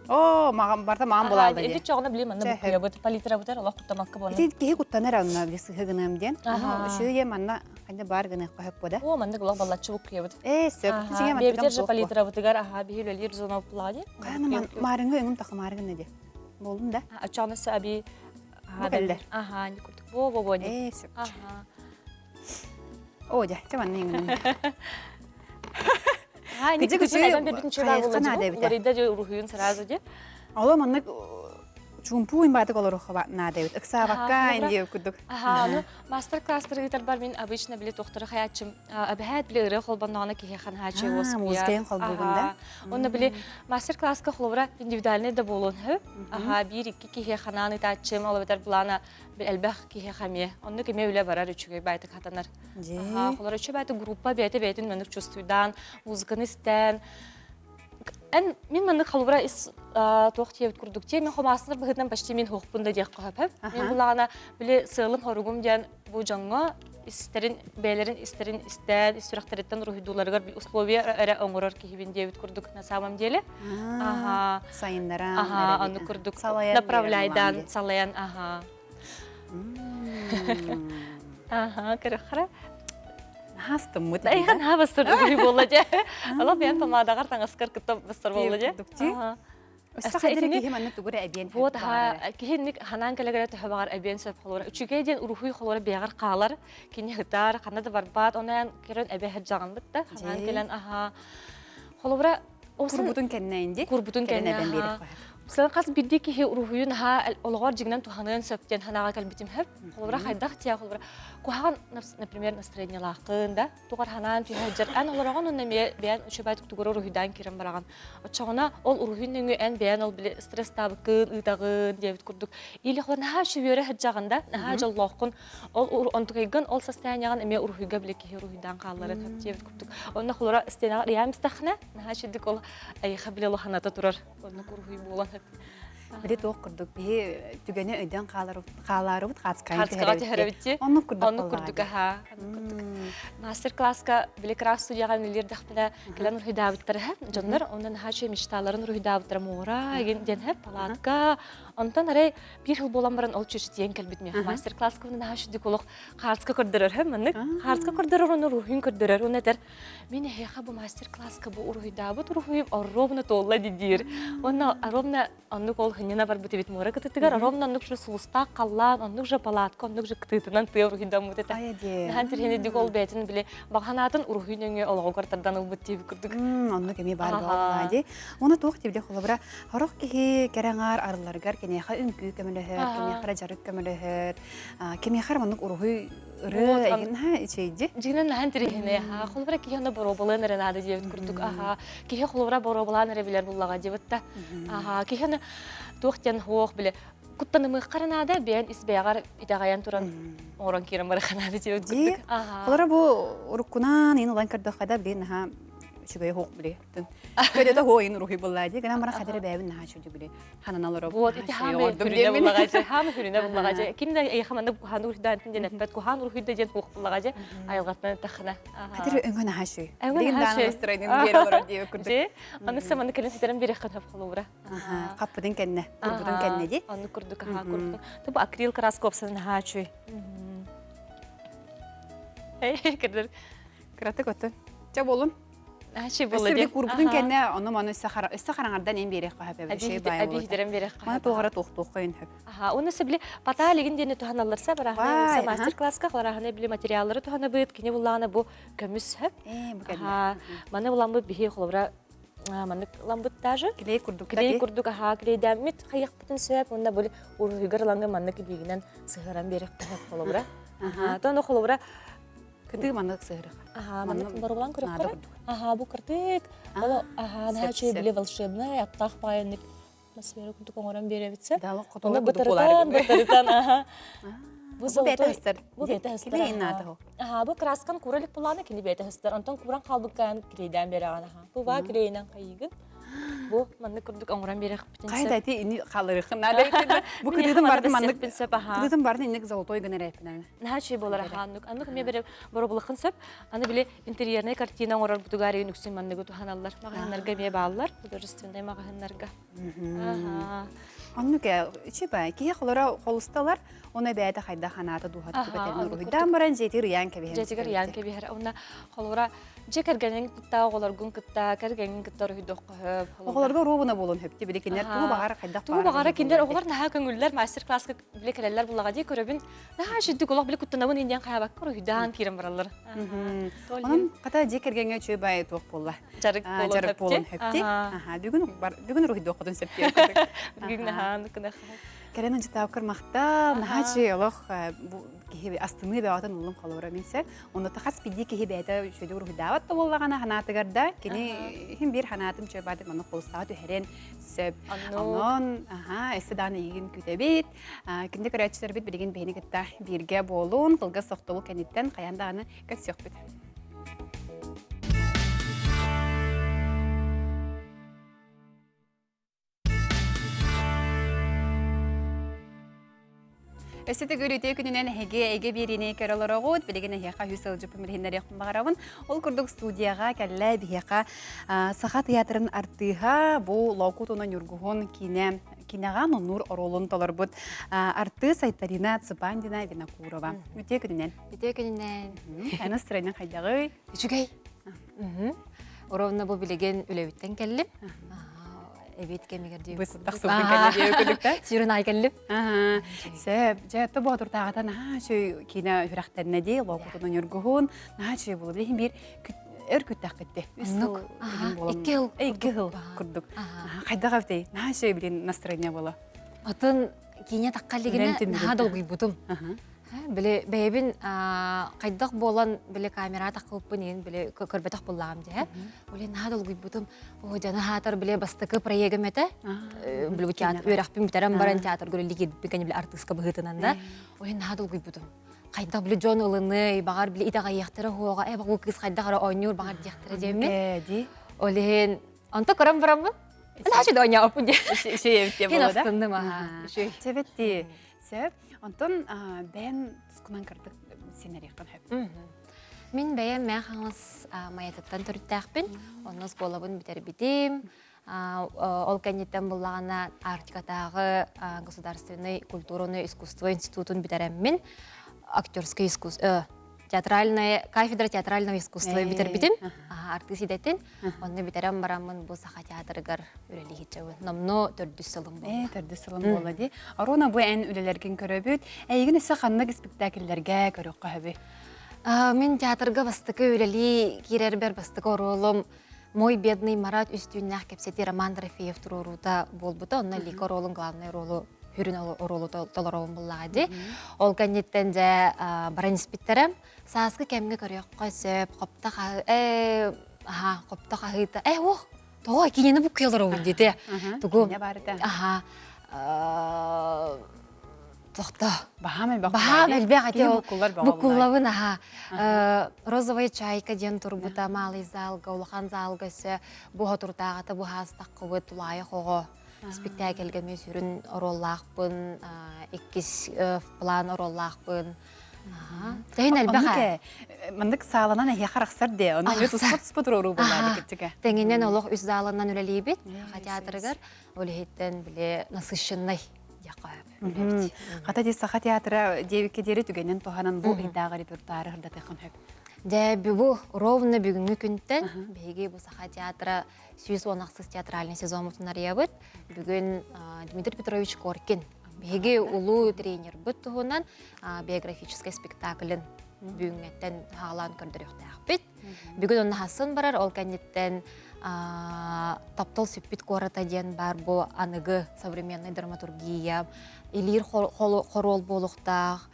Оо, маған барта маған булаалда Ити чоҕуна били манна буккуйабыт, палитрабытар олох куттамакка буолан. Ити киһи куттанар онно били сыһы гыныам диэн. Үчүгэй манна хайда бар гыныахха хөп бода. Оо, маннык олох баллаччы буккуйабыт. Ээ, сөп. Бэбитер же палитрабытыгар аха биһи үлэлиир зона плади. Каяны марыҥы өҥүм таха марыгын ди. Болдум да. Ачаанысы аби Бу кэллэ. Аха, ини курдук. Бо бо бо. Ээ, сөп. Аха. Оо, дьэ, чэ манна иҥнэн. Аа, ини Кыдьык кыдьык үчүгэй айдан бербитин чугаа хайысха буолла наада дьэ. эбитэ. Уларыйда дьэ уруһуйун сразу дьэ. Оло маннык чуумпу уйбаатык олоруохха наада эбит. Ыксаабакка Аха, инди курдук. Аха, ну мастер-класстары ыытарбар мин обычно били тохтору хаяччым эбэһээт били ырыа холбонноҕуна киһи ханааччы Аа, музыкайын холбуугун да? Онно били мастер-класска холобура индивидуальный да буолуон сөп. Аха, биир-икки киһи ханаан ыытааччым, ол эбэтэр былаана элбэх киһи эмиэ. Оннук эмиэ үлэ барар үчүгэй баайтык хатанар. Аха, холобура үчүгэй баайтык группа бэйэтэ бэйэтин маннык чувствуйдаан, музыканы истэн, Эн мин маннык холобура ис туох диэбит курдук тиэ мин хомааснар быһыытынан почти мин хуохпун да диэххэ сөп. Мин булаҕына били сыалым-хоругум диэн бу дьоҥҥо истэрин бэйэлэрин истэрин истээн ис сүрэхтэриттэн уруһуйдууларыгар условия эрэ оҥорор киһибин диэбит курдук на самом деле. Аха. Сайыннаран. Аха, ону курдук направляйдан салайан аха. Аха, көрөххөрө. Хастыммыт. Эйхан ха бастыр уруй буолла дьэ. Ала бэйэн помадаҕар таҥаскар кытта бастар буолла дьэ. Өссө хадыр киһи манна тугу эрэ эбиэн Вот ха киһинник ханаан кэлэгэрэ төһө баҕар эбиэн сөп холура. Үчүгэй диэн уруһуй холура бэйэҕэр хаалар. Кини хытар, ханна да барбаат, онон көрөн эбэ хадьаҕанбыт да ханаан кэлэн аха. Холобура Курбутун кэннэ инди. Курбутун кэннэ эбэн биэрэх Сыл хас биирдии киһи уруһуйун аһаа олоҕор дьиҥинэн туһаныан сөп диэн санааҕа кэлбитим сөп. Холобура хайдах диэ холобура куһаҕан например настроениелааххын да тугар ханаан түһэ эн олороҕун онно эмиэ бэйэн үчүгэй тугура уруһуйдаан киирэн бараҕын. Оччоҕуна ол уруһуйун нөҥүө эн бэйэн ол били стресстаабыккын ыытаҕын диэбит курдук или холобура наһаа үчүгэй сылдьаҕын да наһаа дьоллооххун ол онтукайгын ол состояниеҕын эмиэ уруһуйга били киһи уруһуйдаан хаалларын сөп диэбит курдук. Онно холобура стенаҕа ыйаан истэххинэ наһаа үчүгдүк ол эйиэхэ били улаханата турар оннук уруһуй буолан Били туох курдук биһи түгэни өйдөөн хаалаарыбыт хаацкайын Хаацкаҕа түһэрэбит Оннук курдук Оннук курдук аһаа. Мастер-класска били крафт студияҕа үлэлиирдэхпинэ кэлэн уруһуйдаабыттара дьоннор онно наһаа үчүгэй мечталарын уруһуйдаабыттара муора игин диэн һэ палатка онтон арай биир сыл буолан баран ол чүчтиэн кэлбит миэхэ мастер-класска наһаа үчүгдүк олох хаацка көрдөрөр һэ маннык хаацка көрдөрөр уонна уруһуйун көрдөрөр уонна этэр Мин эһиэхэ бу мастер-класска бу уруһуйдаабыт уруһуйум ровно туолла диир. Уонна ровно оннук ол хынньана барбыт эбит муора кытытыгар, ровно оннук же сулустаах халлаан, оннук же палатка, оннук же кытыытынан тыа уруһуйдаммыт этэ. Наһаа интэриэһинэйдик ол бэйэтин били баҕанаатын уруһуй нөҥүө олоҕугар тардан ылбыт диэбит курдук. Оннук эмиэ баар буолла дии. Уонна туох диэбитэ холобура, сорох киһи кэрэ аҥаар арылларыгар киниэхэ үҥкүү көмөлөһөр, кимиэхэ эрэ дьарык көмөлөһөр, кимиэхэ эрэ маннык уруһуй ырыа эгин наһаа үчүгэйди. Дьиҥинэн наһаа интэриэһинэй аһаа. Холобура киһи онно боруобалыан эрэ наада диэбит курдук аһаа. Киһи холобура боруобалаан эрэ билэр буллаҕа диэбит да. Аһаа киһи аны туох диэн хуох биле куттанымыахха эрэ наада бэйэн ис бэйэҕэр итэҕэйэн туран оҥорон киирэн барыахха наада диэбит курдук. Аһаа. Холобура бу уруккунаан ин улан көрдөххө да билин наһаа үчүгэй хуох били. Көдөтө хуойун уруһуй буллаа дии. Гынан баран хадара бэйэбин наһаа үчүгэй били. ханан олоробут. Вот ити хаамы хүрүнэ буллаҕа дьэ, хаамы хүрүнэ буллаҕа дьэ. Ким да эйиэхэ маннык куһаан уруһуйдаан диэн эппэт, куһаан уруһуйда диэн суох буллаҕа дьэ, айылҕаттан эттэххинэ. Хатыр өҥө наһаа үчүгэй. Өҥө Билигин наһаа даана үчүгэй. настроением биэрэ олорор диэбит курдук. Дьэ, аны саманы кэлин ситэрэн биэриэххин сөп холобура. Хаппытын кэннэ, курбутун кэннэ дии. Оннук курдук, аха, курбутун. Тубу акрил краска уопсан наһаа үчүгэй. Кырдыр. Кыратык оттон. Чэ болун. Ачи буолла Өссө дии. курбутун кэннэ ону маны өссө хараҥардан эн биэриэххэ сөп эбит. Үчүгэй баайы Эбии буолуо. хитерен биэриэххэ Маны сөп. туох эрэ туохтуохха сөп. Аха, уонна сөбүлэ патаалигин диэни туһаналларса барахана Вай, мастер-класска барахана били материаллары туһанабыт, кини буллаҕына бу көмүс сөп. Ээ, бу кэллэ. Аха, маны буламмыт биһи холобура маннык ламбыт даже. Клей курдук Клей курдук аха клейдэммит хайахпытын сөп, уонна бу уруһуйгар ылаҥы маннык илиигинэн сыһыаран биэриэххэ сөп холобура. Аха, тону холобура Кытыы маннык сыһырых. Аха, маннык боруобалаан наада көрөххө. курдук. Аха, бу кыртык. Ол аха, наһаа Сөп, үчүгэй сөп. били волшебный, аптаах баайыннык атмосфера курдук оҥорон биэрэбит Да, Оны хотолор курдук буолар. бытарытан, бытарытан, аха. Бу Бу золотой, бэйэтэ хыстар. бу бэйэтэ хыстар, Кини аха. наада хо. Аха, бу краскан кура илик булааны кини бэйэтэ хыстар. Онтон куран хаалбыккаан клейдээн биэрэҕин, аха. Бу баа клейинэн хайыгын. Бу маннык курдук оҥорон биэрэхпитин сөп. Хайда ити ини халырыхын наада Бу кытыытын бардын маннык сөп, аха. Кытыытын бардын инник золотой гына эрэппин. Наһаа үчүгэй буолар аха аннык. Аннык эмиэ бere боробулахын сөп. Аны били интерьернай картина оҥорор бутугаар игин үксүн манныгы туһаналлар. Маҕаһыннарга эмиэ бааллар, художественнай маҕаһыннарга. Аха. Оннук үчүгэй. Киһи холоро холусталар, оны бэйэтэ хайдах ханаата дууһата түбэтэрин уруһуйдаан баран дьиэтигэр ыйаан кэбиһэр. Дьиэтигэр ыйаан кэбиһэр. Уонна холобура дьиэ кэргэниҥ кытта, оҕолоргун кытта, кэргэҥҥин кытта уруһуйдуохха сөп. Оҕолорго оруобуна буолуон сөп. Били кинилэр тугу баҕар хайдах Тугу баҕара кинилэр оҕолор наһаа көҥүллэр мастер-класска били кэлэллэр буллаҕа дии көрөбүн. Наһаа үчүгдүк олох били куттанабын индиан хайабакка уруһуйдаан киирэн бараллар. Онон хата дьиэ кэргэҥҥэ үчүгэй баайы туох буолла? Дьарык буолуон Дьарык буолуон сөпти. Бүгүн бүгүн уруһуйдуоххутун сөп диэн Бүгүн наһаа кынах. Кэлэн ынчытааккар махтал, наһаа үчүгэй олох киһи астыныы бөҕөтүн ыллым холобура минсэ. Онно хас биирдии киһи бэйэтэ үчүгэйдик уруһуйдаабат да буоллаҕына ханаатыгар да кини иһин биир ханаатын үчүгэй баадык маннык холустаҕа түһэрэн сөп. Онон аха өссө даҕаны эйигин күүтэбит. Күндү көрөөччүлэрбит билигин биһини кытта бииргэ буолун, кылгас тохтобул кэнниттэн хайаан даҕаны көрсүөхпүт. Өссө төгүл үтүө күнүнэн эһиги эйгэ биэриини көрө олороҕут. Билигин эһиэхэ үһүс сылдьыппын билиһиннэриэхпин баҕарабын. Ол курдук студияҕа кэллэ биһиэхэ Саха театрын артыыһа бу Лоокут уонна Ньургуһун киинэ киинэҕэ нуннуур оруолун толорбут артыыс Айталина Цыпандина Винокурова. Үтүө күнүнэн. Үтүө күнүнэн. Аны настроение хайдаҕый? Үчүгэй. Ровно бу билигин үлэбиттэн кэллим. Эбиэт кэмигэр диэбит Быстах тахсыбытын кэллэ диэбит курдук да? Сүүрэн аай кэллим. Сөп. Дьэ, то боотуртааҕыта наһаа үчүгэй киинэ үрэхтэннэ дии, Лоокутун Ньургуһун. Наһаа үчүгэй буолла. Билигин биир өр күттэхпитти. Үс сыл Икки сыл. Икки сыл курдук. Хайдах эбитий? Наһаа үчүгэй билин настроение буола. Атын киинэ тахха илигинэ наһаа долгуйбутум. Били бэйэбин хайдах буолан били камера таххыбыппын иһин били көрбөтөх буллаҕым дии. Оле наһаа долгуйбутум. О дьаны хаатар били бастакы проегым этэ. Били театр үөрэхпин бүтэрэн баран театрга үлэлии киирбиппин кэннэ били артыыска быһыытынан да. Оле наһаа долгуйбутум. Хайдах били дьон ылыный, баҕар били итэҕэйиэхтэрэ уоҕа, э бу кыыс хайдах эрэ оонньуур баҕар диэхтэрэ диэммин. Дии. Ол иһин онто көрөн бараммын Наһаа үчүгэй оонньооппун диye. Үчүгэй эбит диye Хин буолла да? астынным аха. Үчүгэй. Чэбэтти. Сөп. Онтон бэйэн тускунан кырдык синэриэххин сөп. Мин бэйэм Мэҥэ Хаҥалас Майатыттан төрүттээхпин. Онно оскуолабын бүтэрбитим. Ол кэнниттэн буллаҕына Арктикатааҕы государственный культурный искусство институтун бүтэрэммин актерское искусство театральное кафедра театрального искусства бүтэрбитим артыыс идэтин онно бүтэрэн бараммын бу саха театрыгар үлэлиһиччэбин номно төрдүс сылым буолла э төрдүс сылым буолла дии Аруна бу эн үлэлэргин көрөбүт эйигин өссө ханнык испэктээкиллэргэ көрүөххэ сөбүй мин театрга бастакы үлэлии киирэрбэр бастакы оруолум Мой бедный Марат үстүүннээх кэпсэтии Роман Дорофеев туруоруута буолбута. Онно Лика оруолун главный оруолу хүрүн оруолу толоробун буллаҕа дии. Ол кэнниттэн дьэ баран испиттэрэ. Сааскы кэмҥэ көрүөххэ сөп, хопто э аха, хопто хаһыыта. Э, ох, тоҕо кинини буккуйа олоробун диэтэ. Тугу? Аха. Тохто. Баһаам элбэх. Баһаам элбэх ати ол буккуллабын аха. Розовая чайка диэн турбута малый залга, улахан залга өссө бу хотуртааҕыта бу хаастаххыбыт тулаайах оҕо спектакльга мен сүрүн оруоллаахпын, иккис план оруоллаахпын. Тэһин элбэх ээ. Маннык сааланан эһиэхэ арахсар дee, онно туспа туспа туруоруу буоллаа дикитчигэ. Тэҥинэн олох үс зааланан үлэлиибит. Театрыгар ол иһиттэн били насыщенный диэххэ Хата дии Саха театра диэбиккэ диэри түгэнин туһанан бу ыйдааҕы репертуары ырдатыаххын сөп. Дьэ, бу ровно бүгүҥҥү күнтэн биһиги бу Саха театра 116 театральный сезоммутун арыйабыт. Бүгүн Дмитрий Петрович Коркин биһиги улуу тренербыт туһунан биографическай спектаклын бүгүҥҥэттэн хаалаан көрдөрүөхтээхпит. Бүгүн онно хасын барар, ол кэнниттэн Таптал сүппүт куората диэн баар бу аныгы современный драматургия, илиир хоруол буолуохтаах,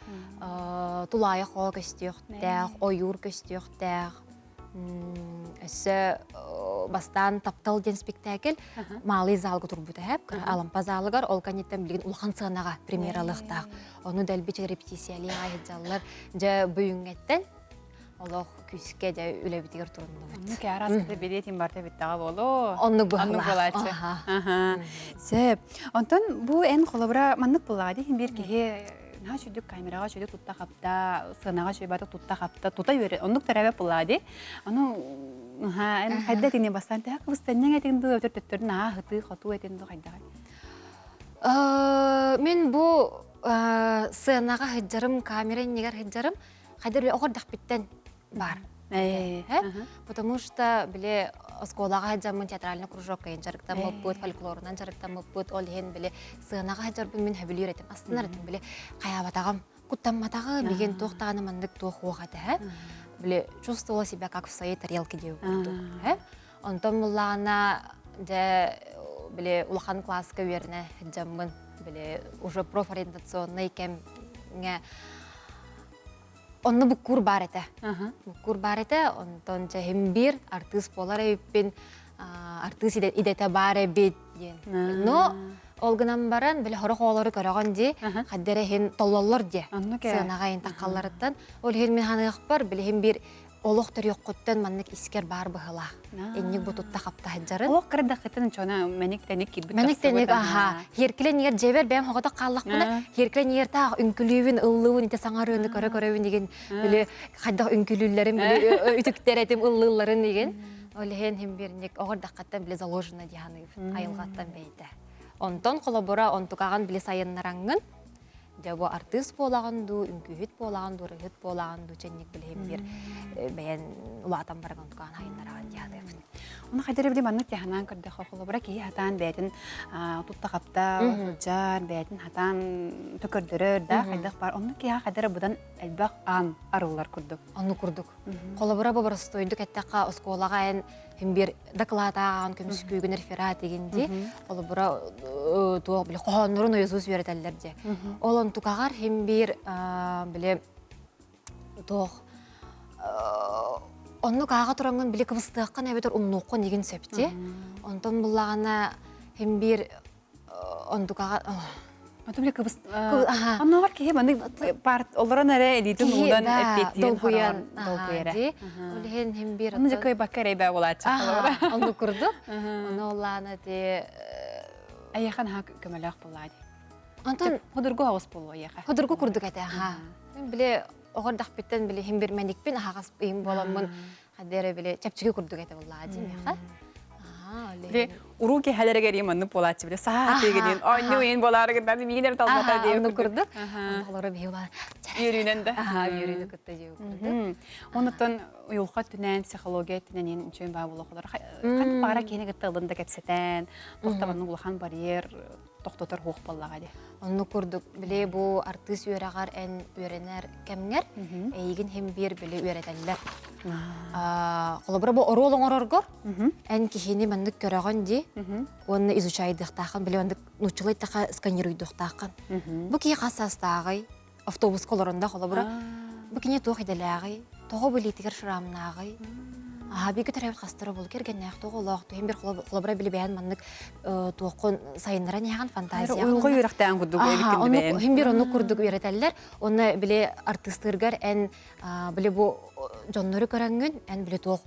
тулаайах оҕо көстүөхтээх, ойуур көстүөхтээх. Өссө бастаан Таптал диэн спектакль Малый залга турбута эһэп, Алампа залыгар, ол кэнниттэн билигин улахан сыанаҕа премьералыахтаах. Ону дэлби репетициялыы аҕай Дьэ бүгүҥҥэттэн олох күүскэ дьэ үлэбитигэр туруннубут. Оннук араас кытта билиэтин барта бүттэҕэ буолуо. Оннук быһалаах. буолааччы. Сөп. Онтон бу эн холобура маннык буллаҕа дии биир киһи наһаа үчүгдүк камераҕа үчүгдүк тутта хапта, сыанаҕа үчүгэй тутта хапта, тута үөрэ оннук төрөөбөт буллаҕа дии. Ону эн хайда этиҥ бастаан тэһэ кыбыстанньаҥ этиҥ дуу, өтөр төттөрүн аа хытыы хотуу этиҥ дуу хайдаҕай? Мин бу сценаҕа сылдьарым, камера иннигэр сылдьарым хайдах эрэ оҕордохпиттэн бар. Потому что били оскуолаҕа сылдьаммын театральный кружокка дьарыктаммыппыт, фольклорунан дьарыктаммыппыт, ол иһин били сыанаҕа сылдьарбын мин сөбүлүүр этим, астынар этим, били хайаабатаҕым, куттамматаҕым, билигин туох даҕаны маннык туох уох этэ, били чувствовала себя как в своей тарелке диэбит курдук. Онтон буллаҕына дьэ били улахан класска үөрэнэ сылдьаммын, били уже профориентационнай кэмҥэ Онно буккуур баар этэ. Буккуур баар этэ, онтон чэһим биир артыыс буолар эбиппин, артыыс идэтэ баар эбит диэн. Но ол гынан баран, били сорох оҕолору көрөҕүн дии, хадда эрэ иһин толлоллор диэ. Сыанаҕа иһин таххалларыттан. Ол иһин мин ханыахпар, билиһин биир олох төрүөххүттэн маннык искэр баар быһылаах. Инник бу тутта хапта сылдьарын. Олох кырдаххытын чона мэник-тэник киирбит Мэник-тэник аха. Хиэркилэн иһэр дьиэбэр бэйэм хоҕотох хааллахпына, хиэркилэн иһэр таах үҥкүлүүбүн, ыллыыбын, ити саҥарыыны көрө-көрөбүн игин, били хайдах үҥкүлүүллэрин, били үтүктэр этим ыллыылларын игин. Ол иһин химбирник оҕордаххаттан били заложено дии саныыбын, айылҕаттан бэйэтэ. Онтон холобура онтукаҕын били сайыннараҥҥын, Дьэ бу артыыс буолаҕын дуу, үҥкүүһүт буолаҕын дуу, ырыаһыт буолаҕын дуу, чэнник билиһин биир бэйэн улаатан баран онтукаан хайыннараҕын дии саныыбын. Оны хайдары били маннык тиһанаан көрдөхө холобура киһи хатаан бэйэтин тутта-хапта сылдьар, бэйэтин хатаан төкөрдөрөр да хайдах бар. Оннук киһи хайдары быдан элбэх аан арыллар курдук. Онну курдук. Холобура бу боростуойдук эттэххэ оскуолаҕа эн Хим биир доклад ааҕан көмүскүүгүн реферат игин ди холобура туох били хоһооннорун ойозус үөрэтэллэр дии. Ол онтукаҕар хим биир били туох оннук ааҕа тураҥҥын били кыбыстыаххын эбэтэр умнуоххун игин сөп дии. Онтон буллаҕына хим биир онтукаҕа Ото бile кыбыс оннооҕор киһи маннык парт олорон эрэ илиитин уунан эппиэттиирин долгуйан долгуйара. Ол иһин хим биир Ону дьэ кыайбакка эрэйбэ буолааччы. Оннук курдук. Ону оллаана ти Айахан ха көмөлөөх буолаа ди. Онтон Худургу оҕус буолуо айаха. Худургу курдук этэ аха. Мен биле оҕордахпыттан биле хим бир мэникпин аһаҕас ыйым буоламмын Хадера били чэпчэки курдук этэ буоллаҕа дии миэхэ. Били уруу киһэлэригэр ийм оннук буолааччы били саһаа тиэгинин оонньуу иин буолаары гыннар миигин эрэ талбата диэ оннук курдук. Олоро биһи улаан үөрүүнэн да. Үөрүүнү кытта дии курдук. Онуттан уйулҕа өттүнэн, психология өттүнэн иин үчүгэй баа буолуох олор. Ханнык баҕара киһини кытта ылын да кэпсэтэн, тохтомоннук улахан барьер тохтотор хуох буоллаҕа дии. Оннук курдук, били бу артыыс үөрэҕэр эн үөрэнэр кэмҥэр эйигин хим биир били үөрэтэллэр. Холобура бу оруол оҥороргор эн киһини маннык көрөҕүн дии уонна изучайдыахтааххын, били маннык нууччалыы эттэххэ сканируйдуохтааххын. Бу киһи хас саастааҕый? Автобуска олоронда холобура бу кини туох идэлээҕий? Тоҕо бу илиитигэр шрамнааҕый? Аһа бииргэ төрөөбүт хастара буолу кэргэннээх тоҕо олоох иһин бир холобура билибээн маннык туоххун сайыннаран иһэҕин фантазия уйулҕа үөрэхтээн курдук эбиккин иһин бир оннук курдук үөрэтэллэр уонна били артыыстыыргар эн били бу дьоннору көрөҥҥүн эн били туох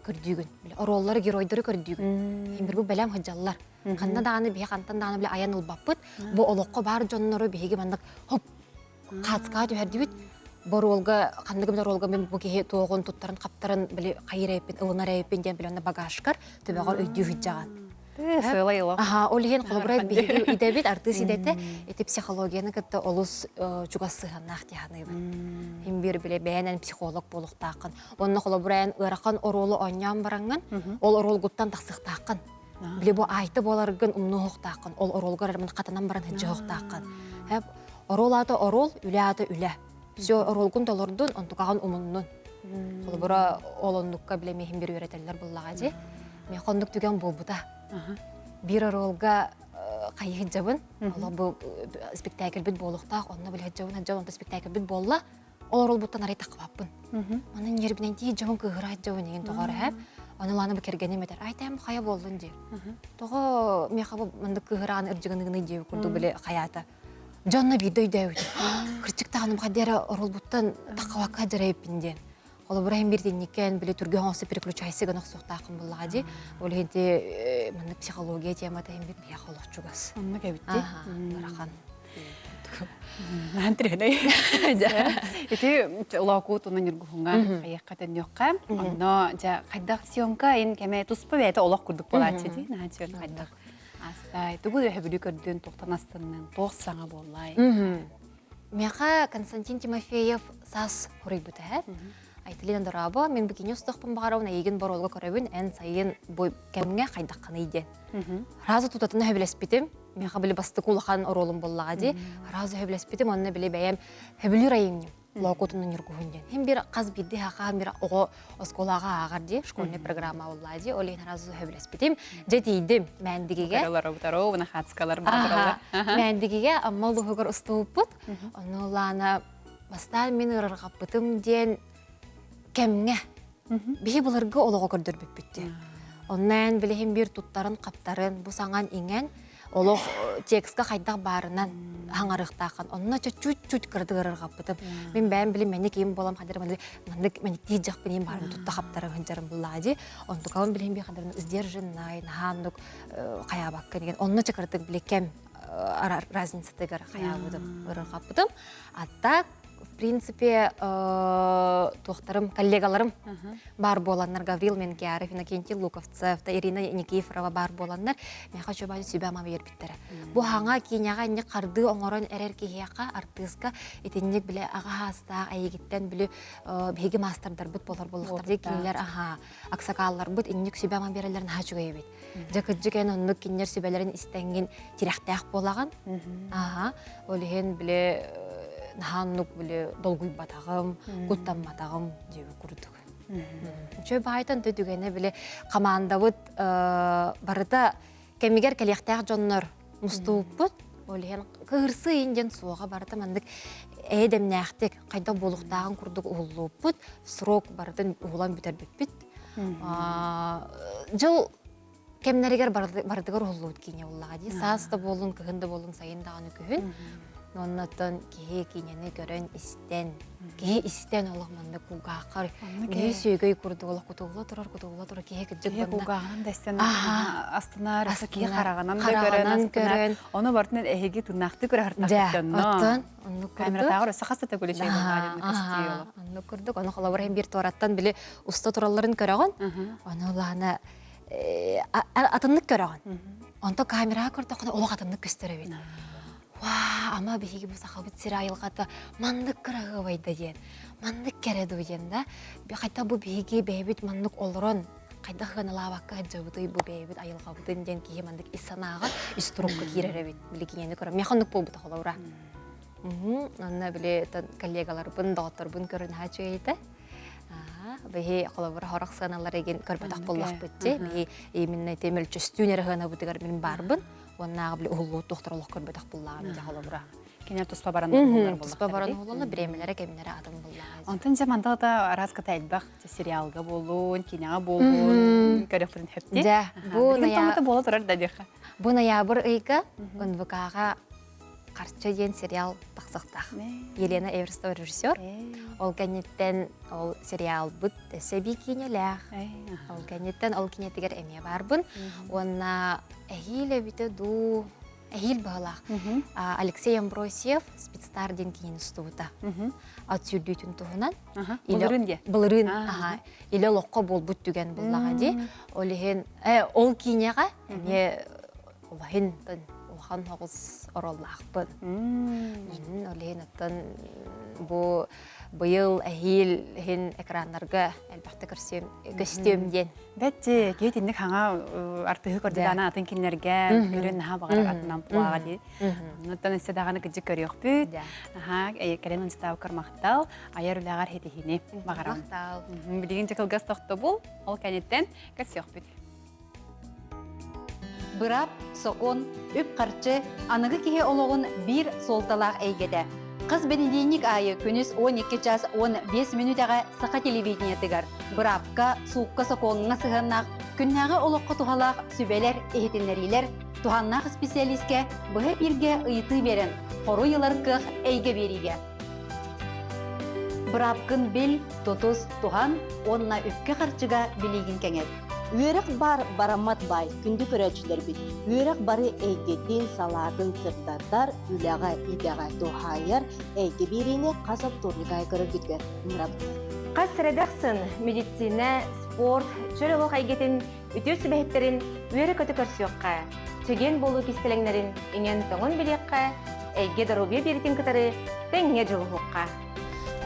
көрдүүгүн били оруоллары геройдары көрдүүгүн иһин бир бу бэлэм сылдьаллар ханна даҕаны биһи хантан даҕаны били айан ылбаппыт бу олоххо баар дьоннору биһиги маннык хоп хаацкаҕа түһэрдибит боруолга ханнык эмэ оруолга мин бу киһи туоҕун туттарын хаптарын били хайыр эбиппин ылынар эбиппин диэн били онно багажкар төбөҕөр өйдүү сылдьаҕын сыалай олох аха ол иһин холобура биһиги идэбит артыыс идэтэ ити психологияны кытта олус чугас сыһыаннаах дии саныыбын хим биир биле бэйэн психолог буолуохтааххын онно холобура эн ыарахан оруолу оонньоон бараҥҥын ол оруолгуттан тахсыахтааххын Били бу айты буоларгын умнуохтааххын, ол оруолгар эрэ хатанан баран сылдьыахтааххын. Хэп оруол аата оруол, үлэ аата үлэ. Все оруолгун толордун, онтукаҕын умуннун. Холобура ол оннукка билэ миһин бир үөрэтэллэр буллаҕа дии. Мен хоннук түгэн буолбута. Биир оруолга хайыһыджабын, олох бу спектакльбит буолуохтаах, онно билэ сылдьабын, сылдьабын, онто спектакльбит буолла. Ол оруолбуттан арай таххыбаппын. Аны ньиэрбинэн тиий дьоһун кыыһыра дьоһун игин тоҕо эрэ. Аны лааны бу кэргэним этэр, ай тайм хайа буоллун диир. Тоҕо миэхэ бу маннык кыыһыраан ырдьыгыныгыный диэбит курдук били хайаата. Дьонно биирдэ өйдөөбүтүм. Кырдьык даҕаны хайда эрэ оруолбуттан таххыбакка дьарайыппын диэн. Холобура иһин биирдинникэн били түргэн оҥосто переключайся гына охсуохтааххын буллаҕа дии. Ол иһин ти маннык психология темата иһин бир биһиэхэ олох чугас. Оннук эбит дии. Ыарахан. Наһан тирэнэй. Ити лоокуут уна ньургуһуҥа хайыахха төннүөххэ. Онно дьэ хайдах съемка ин кэмэ туспа бэйэтэ олох курдук буолааччы дии. Наһаа чүөн хайдах. Астай, тугу өһөбүлү көрдүн, туохтан астыннын, туох саҥа буоллай? Миэхэ Константин Тимофеев саас хоруйбута һэ. Айталина дорообо, мин бикини устуохпун баҕарабын, эйигин боруолга көрөбүн, эн сайын бу кэмҥэ хайдаххыный диэн. Разу тутатына сөбүлэспитим. Миэхэ били бастакы улахан оруолум буоллаҕа дии. Разу сөбүлэспитим, онно били бэйэм сөбүлүүр айымньым. Лоокутунан ньургуһун диэн. Хим бир хас биирдии хаха бир оҕо оскуолаҕа ааҕар дии, школьный программа буоллаа дии. Ол иһин разу сөбүлэспитим. Дьэ тиийдим Мээндигигэ. Мээндигигэ Амма улууһугар устубуппут. Ону Лана бастаан мин ырарҕаппытым диэн кэмҥэ биһи былыргы олоҕу көрдөрбүппүт диэн. Онно эн билиһин биир туттарын-хаптарын бу саҥан иҥэн олох текстка хайдах баарынан хаҥарыахтааххын. Онно чуть-чуть кыратык ырарҕаппытым. Мин бэйэм били мэник им болам хадыр маннык мэниктии дьахпын им баарым тутта хаптарын хынчарым буллаа дии. Онтукабын билиһин биир хадырын сдержаннай, наһааннык хайаабакка деген. Онно чакырдык били кэм разницатыгар хайаабытым, ырарҕаппытым. А так в принципе, туохтарым, коллегаларым баар буоланнар, Гаврил Менкяров, Иннокентий Луковцев, Ирина Никифорова баар буоланнар, миэхэ чубаан сүбэ-ама биэрбиттэрэ. Бу хаҥа киинэҕэ инник хардыы оҥорон эрэр киһиэхэ, артыыска итинник бile аҕа хаастаах эйигиттэн били биһиги маастардарбыт болор буоллахтар дии кинилэр аха аксакаалларбыт инник сүбэ-ама биэрэллэрин наһаа үчүгэй эбит. Дьэ кырдьык эн оннук кинилэр сүбэлэрин истэҥҥин тирэхтээх буолаҕын. Аха ол иһин били наһаа оннук били долгуйбатаҕым, куттамматаҕым диэби курдук. Үчүгэй баайтан түгэнэ били хамаандабыт барыта кэмигэр кэлиэхтээх дьоннор мустубуппут. Ол иһин кыырсыы иин диэн суоҕа барыта маннык эйэ-дэмнээхтик хайдах буолуохтааҕын курдук уһуллубуппут, срок барытын уһулан бүтэрбиппит. Дьыл кэмнэригэр барытыгар уһуллубут киинэ буоллаҕа дии. Саас да буоллун, кыһын да буоллун, сайын даҕаны күһүн. Оннотон киһи киинэни көрөн истэн, киһи истэн олох маннык кулгааххар киһи сүөгэй курдук олох кутулла турар, кутулла турар киһи кырдьык Киһи кулгааҕынан да истэн астынар, киһи хараҕынан да көрөн астынар. Ону барытынан эһиги тыыннаахтыы көрө һыртахпыт дьонно. Камератааҕар өссө хас да төгүл үчүгэй буоллаҕа Оннук курдук. Ону холобур иһин биир туораттан били уста туралларын көрөҕүн. Ону лаана атыннык көрөҕүн. Онто камераҕа көрдөххүнэ олох атыннык көстөр эбит. Ваа, ама биһиги бу сахабыт сирэ айылҕата маннык кыраһыабайда диэн, маннык кэрэ дуу диэн да. Хайта бу биһиги бэйэбит маннык олорон хайдах ыаналаабакка сылдьабытый бу бэйэбит айылҕабытын диэн киһи маннык ис санааҕа, ис турукка киирэр эбит. Били кинини көрөн, миэхэ оннук буолбута холобура. Онно били коллегаларбын, доҕотторбун көрөн наһаа үчүгэй этэ. Биһи холобура хорох сыаналар эгин көрбөтөх буоллахпыт дии. Биһи именно ити мөлчөстүүн эрэ сыанабытыгар мин баарбын. Уоннааҕы били уһуллубут туохтар олох көрбөтөх буллаҕым дьэ холобура. Кинилэр туспа баран уһуллар Туспа баран уһуллаллар, бириэмэлэрэ кэмнэрэ атын буллаҕа. Онтон дьэ манта да араас кыта элбэх сериалга буоллун, киинэҕэ буоллун, көрөхпүтүн хөптү. Дьэ, бу ноябрь буола турар да диэххэ. Бу ноябрь ыйга НВК-ҕа Харчы диэн сериал тахсыахтаах. Елена Эверстова режиссер. Ол кэнниттэн ол сериалбыт өссө эбии киинэлээх. Ол кэнниттэн ол киинэтигэр эмиэ баарбын. Уонна эһиил эбитэ дуу, эһиил быһалаах. Алексей Амбросьев «Спецстар» диэн киинэни устубута. Ат сүүрдүүтүн туһунан. Былырыын диэ? Былырыын, илэ олоххо буолбут түгэн буллаҕа дии. Ол иһин ол киинэҕэ эмиэ улахан улахан соҕус ороллаахпын. Ол иһин оттон бу быйыл эһиил иһин экраннарга элбэхтэ көрсүөм көстүөм диэн. Бэт киһи итинник хаҥа артыһы көрдүдаана атын кинилэргэ көрөн наһаа баҕарар атынан пуаҕа дии. Оннуттан өссө даҕаны кыдьык көрүөхпүт. Аха, кэлэн ынстаабыккар махтал, айар үлэҕэр хитиһини баҕарам. Махтал. Билигин дьэ кылгас тохтобул, ол кэнниттэн көрсүөхпүт. Быраап, сокуон, үп-харчы аныгы киһи олоҕун биир суолталаах эйгэтэ. Хас бэнидиэнньик аайы күнүс 12 час 15 мүнүүтэҕэ саха телевидениетыгар быраапка, суукка сокуоҥҥа сыһыаннаах күннээҕи олоххо туһалаах сүбэлэр, иһитиннэриилэр, туһааннаах исписэлиискэ быһа эпииргэ ыйытыы биэрэн, хоруй ылар кыах эйгэ биэриигэ. Быраапкын бил, тутус, туһан уонна үпкэ-харчыга билиигин кэҥэт. Үөрэх баар бараммат баай, күндү көрөөччүлэрбит. Үөрэх бары эйгэтин, салаатын сырдатар, үлэҕэ, идэҕэ туһаайар эйгэ биэриини хас оптуорньук аайы көрөргүтүгэр ыҥырабыт. Хас редаксын, медицина, спорт, чөл олох эйгэтин үтүө сүбэһиттэрин үөрэ-көтө көрсүөххэ. Чэгиэн буолуу кистэлэҥнэрин иҥэн-тоҥон билиэххэ, эйгэ доруобуйа биэритин кытары тэҥҥэ дьулуһуохха.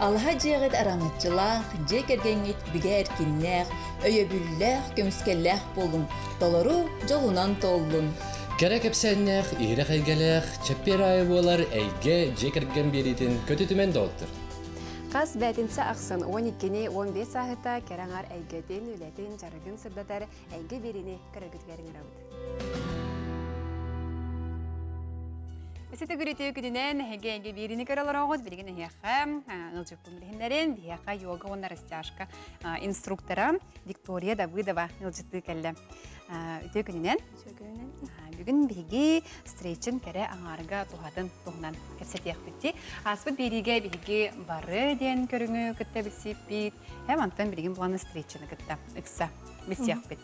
Алаһа дьиэҕит араҥаччылаах, дьиэ кэргэҥҥит бигэ эркиннээх, өйөбүллээх, көмүскэллээх буолуҥ, толору дьолунан туоллун! Кэрэ кэпсээннээх, иһирэх эйгэлээх, чэппиэр аайы буолар эйгэ дьиэ кэргэн биэриитин көтүтүмэн доҕоттор. Хас бээтинсэ ахсын 12-ни 15 сааһыта кэрэ аҥар эйгэтин, үлэтин, дьарыгын сырдатар эйгэ биэриини көрөргүтүгэр ыҥырабыт. Өссө төгүрүтүү күнүнэн эһиги эйгэ биэриини көрө олороҕут. Билигин эһиэхэ ыалдьыппын билиһиннэрин, биһиэхэ йога уонна растяжка инструктора Виктория Давыдова ыалдьыттыы кэллэ. Үтүө күнүнэн. Бүгүн биһиги стрейчин кэрэ аҥаарга туһатын туһунан кэпсэтиэхпит. Ааспыт биэриигэ биһиги бары диэн көрүҥү кытта билсиппит. Һэм антон билигин булан стрейчины кытта ыкса билсиэхпит.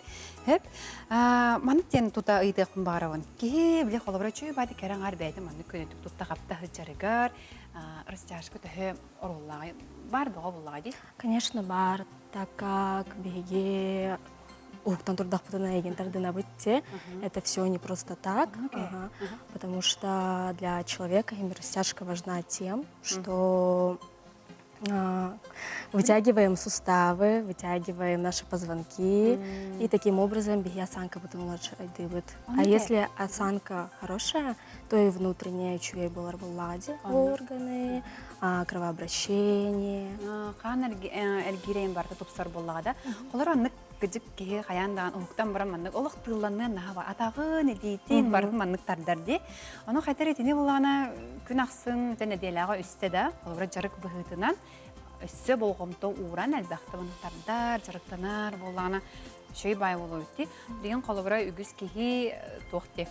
Хөп. Маннык диэн тута ыйытыахпын баҕарабын. Киһи били холобура үчүгэй баайда кэрэ аҥаар бэйэтин маннык көнөтүк тутта-хапта сылдьарыгар растяжка төһө оруоллааҕый баар бөҕө буллаҕа дии? Конечно, баар, так как биһиги уһуктан турдахпытына эйигин тардынабыт те. Это все не просто так, ага, потому что для человека именно растяжка важна тем, что Вытягиваем суставы, вытягиваем наши позвонки, и таким образом биһи осанка потом лучше айдыбыт. А если осанка хорошая, то и внутренняя үчүгэй буолар буллаҕа органы, кровообращение. Хаан эргиирейин барыта тупсар буоллаҕа да. Холор аннык кыдьык киһи хайаан даҕан уһуктан баран маннык олох тыылланыан наһаа атаҕын, илиитин барытын маннык тардар дии. Ону хайтар итини буллаҕына күн ахсын дьэ нэдиэлэҕэ үстэ да, холобура дьарык быһыытынан өссө болҕомто ууран элбэхтэ маны тардар, дьарыктанар буоллаҕына үчүгэй баай буолуо дии. Билигин холобура үгүс киһи туох дии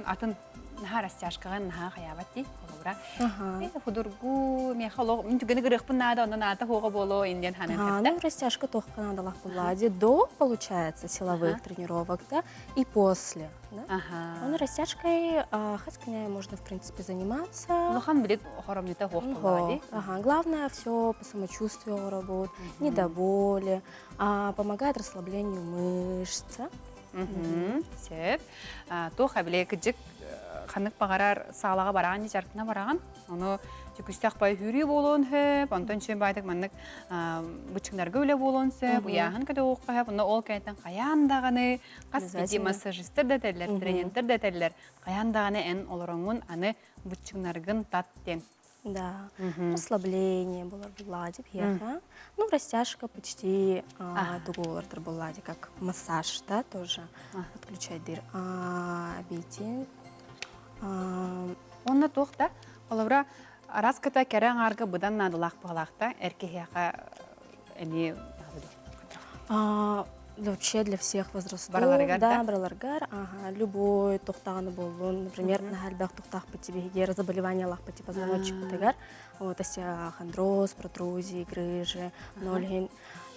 атын наһаа растяжкаҕа наһаа хайаабат дии холобура худургу миэхэ олох мин түгэни гырыахпын наада онон аата хуоҕа буолуо индиэн ханан Ну, растяжка туохха наадалаах буолла до получается силовых тренировок да и после да Ага. Он растяжкой хас күнэ можно в принципе заниматься. Улахан билик хоромньута хуох буолла Ага, главное все по самочувствию работать, не до боли, помогает расслаблению мышц. Сөп. Туох эбиле кыдьык ханнык баҕарар саалаҕа бараҕан дьаркына бараҕан. Ону түкүстэх бай хүрүү буолуон сөп, онтон чүн байтык маннык бычыҥнарга үлэ буолуон сөп, уйааһын көтөҕүөххэ сөп, онно ол кэнниттэн хайаан даҕаны хас биирдии массажистар да этэллэр, тренердэр да этэллэр, хайаан даҕаны эн олороҥҥун аны быччыҥнаргын тат диэн. Да, расслабление было булади пьеха. Ну, растяжка почти тугу булади, как массаж, да, тоже подключать дыр. Бейтин. Онно туох да, холобура, араас кыта кэрэ аҥаарга быдан наадалаах быһалаахта эр киһиэхэ эмиэ Вообще для всех возрастов. Барыларыгар, да? Да, барыларыгар. Ага, любой туохтааҕыны буоллун. Например, наһаа элбэх туохтаахпыт тибиһигэр, заболеваниялаахпыт типа позвоночникпытыгар. Вот, остеохондроз, протрузии, грыжи. Но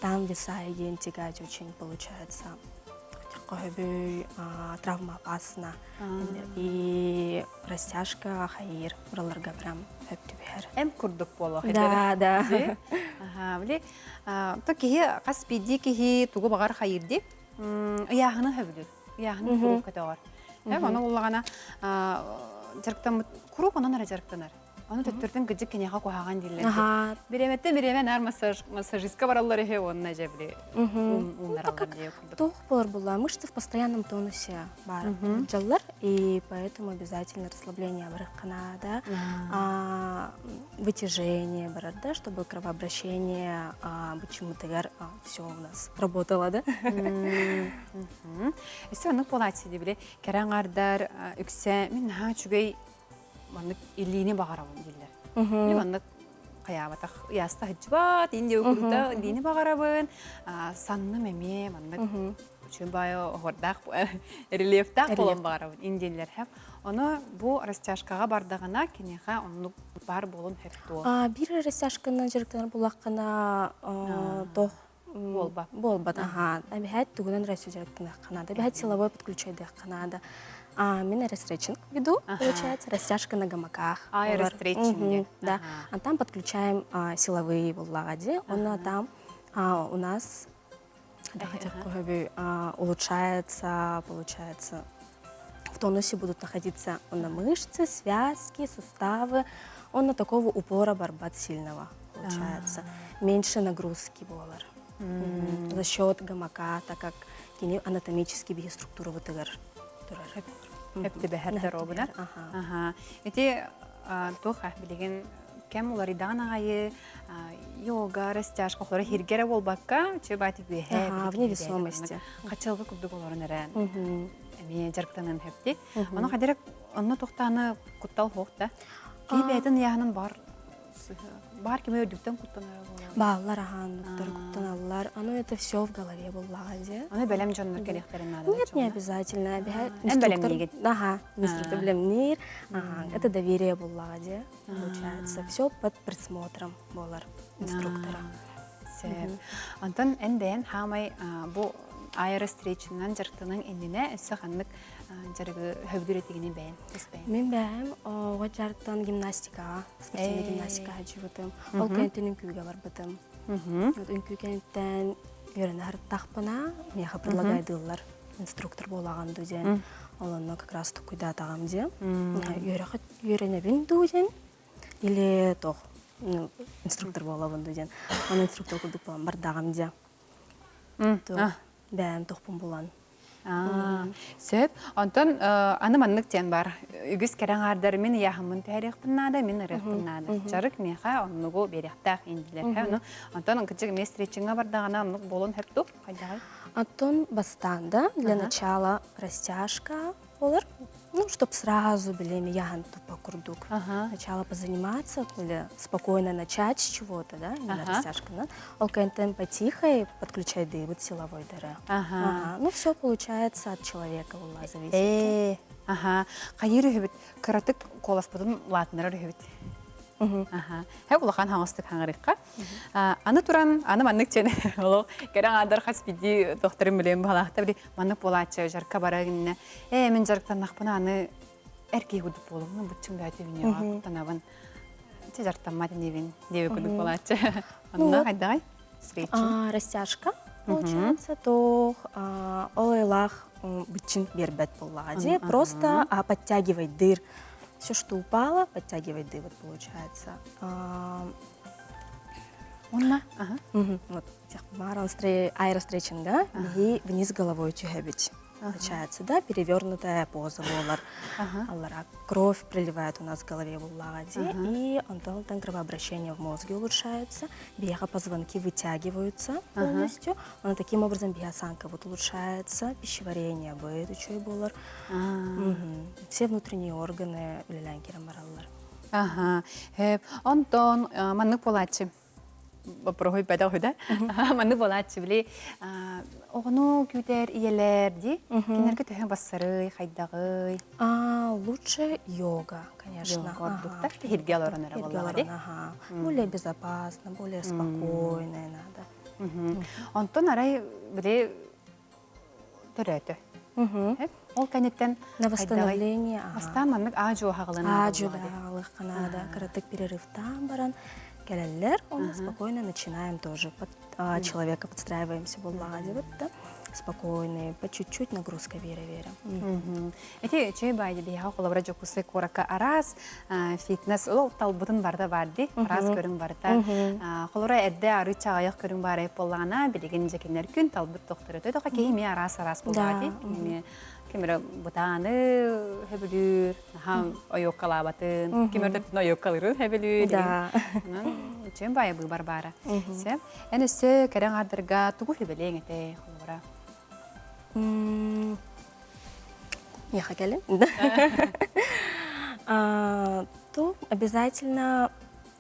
там веса и тягать очень получается. Көһөбүй, травма опасна. И растяжка хайыр барыларга прям хөп түбэһэр. Эм курдук буолуох. Да, да. Ага, били то киһи хас биирдии киһи тугу баҕар хайыыр дии ыйааһыны сөбүлүүр. Ыйааһыны куруук көтөҕөр. Эм ону буллаҕына дьарыктаммыт куруук онон эрэ дьарыктанар. Ону төттөртүн кыдьык киниэхэ куһаҕан дииллэр. Бириэмэттэн бириэмэ наар массажистка бараллар үһү уонна дьэ били ууннараллар диye курдук. Туох буолар буолла мышцы в постоянном тонусе баар дьаллар и поэтому обязательно расслабление барыххана да вытяжение барар да чтобы кровообращение почему-то все у нас работало да. Өссө оннук буолааччы били кэрэ аҥаардар үксэ мин наһаа үчүгэй маннык илиини баҕарабын дииллэр. Мин маннык хайаабатах ыйааста сылдьыбат, иин диэки курда илиини баҕарабын, санным эмиэ маннык үчүгэй баайы оһуордаах рельефтаах буолан баҕарабын ин дииллэр хэп. Ону бу растяжкаҕа бардаҕына киниэхэ оннук баар буолун сөп дуо? Биир растяжканан дьарыктанар буллаххына туох Буолба. Буолбат, аха. Эбэһээт тугунан эрэ дьарыктаныахха наада. Эбэһээт силовой подключайдыахха наада. А, мин аэростретчинг веду, получается, растяжка на гамаках. Аэростретчинг. Да. А там подключаем силовые буллаҕа дии. Онно там у нас. Улучшается, получается. В тонусе будут находиться на мышцы, связки, суставы. Он на такого упора барбат сильного получается. Меньше нагрузки болар. За счет гамака, так как кини анатомически биһи структура бытыгар турар. Эптибэһэр доруобуна. Аха. Ити туох билигин кэм уларыйдаҕын аайы йога, растяжка холоро хиргэрэ буолбакка, чө баати үөһэ вне весомости. Хачылга курдук олорон эрэ эмиэ дьарыктанан хөпти. Ону хадерек онно тохтааны куттал хоох да. Киһи бэйэтин ыйааһынын бар Бар кими өрдүктэн куттанара буолар. Бааллар аһаанныктар куттаналлар. Ону это все в голове буллаҕа дии. Аны бэлэм дьоннор кэлиэхтэрин наада. Нет, не обязательно. Эн бэлэмниигит. Ага, инструктор бэлэмниир. Ага, это доверие буллаҕа дии. Получается, все под присмотром буолар инструктора. Сөп. Онтон эн бэйэн хаамай бу аэростречинан дьарыктаныҥ иннинэ өссө ханнык дьарыгы хөбүлүүр этигини бэйэн бэйэн? Мин бэйэм оҕо дьарыктан гимнастикаҕа, спортивнай гимнастикаҕа дьыбытым. Ол кэнниттэн үҥкүүгэ барбытым. Үҥкүү кэнниттэн үөрэнэ сырыттахпына, миэхэ предлагайдыыллар инструктор буолаҕын дуу диэн. Ол онно как раз тукуйдаатаҕым диэн. Үөрэнэбин дуу диэн или тох инструктор буолабын дуу диэн. Аны инструктор курдук буолан бардаҕым диэн. Бэйэм тохпун булан. Сөп. Онтон аны маннык диэн бар. Үгүс кэрэ аҥаардар мин ыйааһыммын түһэриэхпин наада, мин ырыахпын наада. Дьарык миэхэ оннугу биэриэхтээх индилэр. Ону онтон кырдьык эмиэ стретчиҥҥа бардаҕына оннук буолуон сөп дуу? Хайдаҕый? Оттон бастаан да для начала растяжка болар. Ну, чтоб сразу билими яхан тупа курдук. Сначала позаниматься или спокойно начать с чего-то, да, именно растяжка. Ол кэнтэн потихо подключай дыбыт силовой дары. Ага. Ну, все получается от человека була зависит. Э, ага. Хайыр үһүбүт, кыратык куоласпытын улаатыннарар үһүбүт. Аха. Хэ улахан хаҥастык хаҥарыкка. Аны туран, аны маннык чен олох кэрэ аҥаардар хас биирдии докторым билиэн баҕалаахта били маннык буолааччы жарка бара гиннэ. Ээ мин дьарыктаннахпына аны эр киһи курдук буолуҥ быччыҥ бэйэтэ үүнүөҕэ куттанабын. Чэ дьарыктаммат инибин диэби курдук буолааччы. Онно хайдаҕай? Встреча. Растяжка получается, то ол айлаах быччын биэрбэт буоллаҕа дии. Просто подтягивай дыр. Все, что упало, подтягивай дыр, вот получается. Онна? Ага. Вот, аэростречинга биһи вниз головой түһэбит. Получается, да, перевернутая поза буолар. Аллара кровь приливает у нас в голове буллаҕа дии, и онтон кровообращение в мозге улучшается, биһиэхэ позвонки вытягиваются полностью, но таким образом биосанка вот улучшается, пищеварение быт үчүгэй буолар. Все внутренние органы үлэлээн киирэн бараллар. Аха. Онтон маннык буолааччы бопроһуй бэдэх үдэ. Маннык буолааччы били оҕону күүтэр ийэлэр дии. Кинилэргэ төһө бассарый, хайдаҕый? Лучше йога, конечно. Йога ордуктар тиһиргэ олорон эрэ буоллаҕа дии. Более безопасно, более спокойно надо. Онтон арай били төрөөтө. Ол кэнниттэн на восстановление. Бастаан маннык аа-дьуо хаҕылана. Аа-дьуо хаҕылыахха наада. Кыратык перерывтаан баран кэлэллэр. Онно спокойно начинаем тоже под человека подстраиваемся буоллаҕа диэбит да. Спокойный, по чуть-чуть нагрузка вере-вере. Эти үчүгэй баайы биһиэхэ холобура Дьокуускай куоракка араас фитнес ол талбытын барыта баар дии, араас көрүҥ барыта. Холобура эрдэ арыы чаҕайах көрүҥ баар эбит буоллаҕына, билигин дьэ кинилэр күн талбыт тохторото тоҕо киһи эмиэ араас-араас буоллаҕа дии. Эмиэ ким эрэ бытааны сөбүлүүр, наһаа ойуоккалаабатын, ким эрэ ойуоккалыырын сөбүлүүр. Да. Үчүгэй баайы быыбар баара. Эн өссө кэрэ аҥаардарга тугу сүбэлиэҥ этэй, холобура? Миэхэ кэлин. То обязательно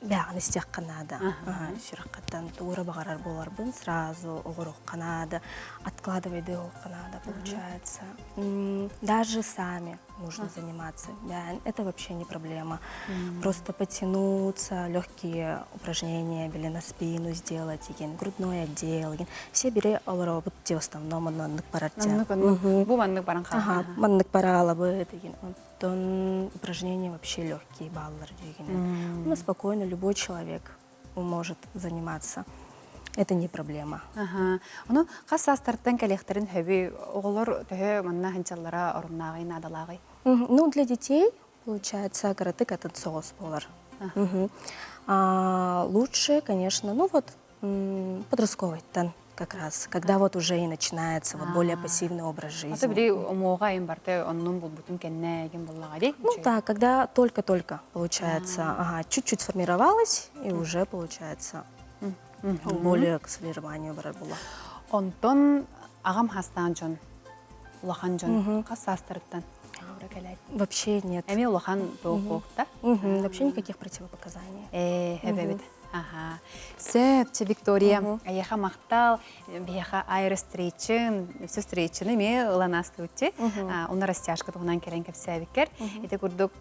бэҕин истиэххэ наада. Сүрэххиттэн тугу баҕарар буоларбын сразу оҕоруохха наада, откладывай дыохха наада, получается. Даже сами нужно заниматься. Это вообще не проблема. Просто потянуться, легкие упражнения или на спину сделать, деген, грудной отдел, деген. Все бире олоробут те в основном маннык барар. Бу маннык баран Ага, маннык бараалабы деген. Онтон упражнения вообще легкие баллар деген. Ну, спокойно любой человек может заниматься. Это не проблема. Ага. Ону хас саастартан кэлиэхтэрин сөбүй? Оҕолор төһө манна сылдьаллара оруннааҕый, наадалааҕый? Ну, для детей, получается, кыратык атын соҕус буолар. А, лучше, конечно, ну вот подростковыйтан как раз, когда вот уже и начинается вот более пассивный образ жизни. Ата били омуоҕа айын барта оннун булбутун кэннэ ген буллаҕа дии? Ну да, когда только-только, получается, ага, чуть-чуть сформировалась и уже, получается, более к сформированию барар була. Онтон аҕам хастаан дьон, улахан дьон хас саастарыттан Вообще нет. Эми улахан туохта? Вообще никаких противопоказаний. Э, эбэбит. Аха. Сөп, Виктория, эйиэхэ махтал, биһиэхэ аэрострейчин, өссө стрейчини эмиэ ылан астыбытчы. Уна растяжка туһунан кэлэн кэпсээбиккэр. Ити курдук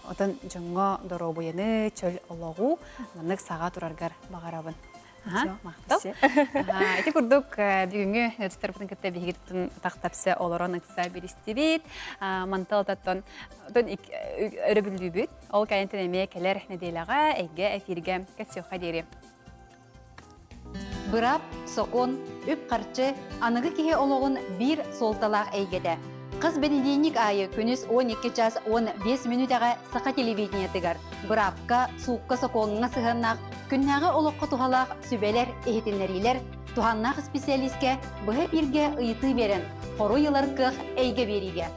отон дьоҥҥо доруобуйаны, чөл олоҕу маннык саҕа тураргар баҕарабын. Махтал. Ити курдук бүгүҥҥү ыалдьыттарбытын кытта биһиги тахтапса олорон ыкса билистибит. Мантал ототтон өрөбүллүүбүт. Ол кэнниттэн эмиэ кэлэр нэдиэлэҕэ эйгэ эфиргэ кэсиэххэ диэри. Быраап, сокуон, үп-харчы аныгы киһи олоҕун биир суолталаах эйгэтэ. Хас бэнидиэнньик аайы күнүс 12 час 15 мүнүүтэҕэ саха телевидениетыгар быраапка, суукка сокуоҥҥа сыһыаннаах күннээҕи олоххо туһалаах сүбэлэр, иһитиннэриилэр, туһааннаах исписэлиискэ быһа эпииргэ ыйытыы биэрэн, хоруй ылар кыах эйгэ биэриигэ.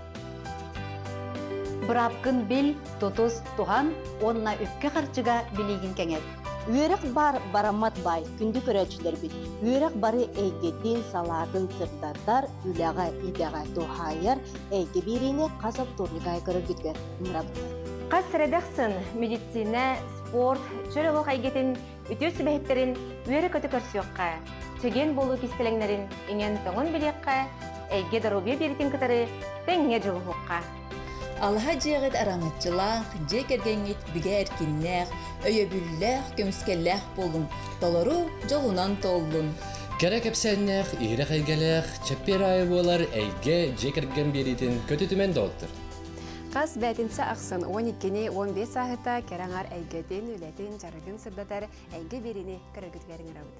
Быраапкын бил, тутус, туһан уонна үпкэ-харчыга билиигин кэҥэт. Үөрэх баар бараммат баай, күндү көрөөччүлэрбит. Үөрэх бары эйгэтин, салаатын сырдатар, үлэҕэ, идэҕэ туһаайар эйгэ биэриини хас вторник аайы көрөргүтүгэр ыҥырабыт. Хас сэрэдэхсын медицина, спорт, чөл олох эйгэтин үтүө сүбэһиттэрин үөрэ-көтө көрсүөххэ, чэгиэн буолуу кистэлэҥнэрин иҥэн-тоҥон билиэххэ, эйгэ доруобуйа биэритин кытары тэҥҥэ дьулуһуохха. Алаһа дьиэҕит араҥаччылаах, дьиэ кэргэҥҥит бигэ эркиннээх, өйөбүллээх, көмүскэллээх буолуҥ, толору дьолунан туоллун! Кэрэ кэпсээннээх, иһирэх эйгэлээх, чэппиэр аайы буолар эйгэ дьиэ кэргэн биэриитин көтүтүмэн доҕоттор. Хас бээтинсэ ахсын 12-ни 15 сааһыта кэрэ аҥар эйгэтин, үлэтин, дьарыгын сырдатар эйгэ биэриини көрөргүтүгэр ыҥырабыт.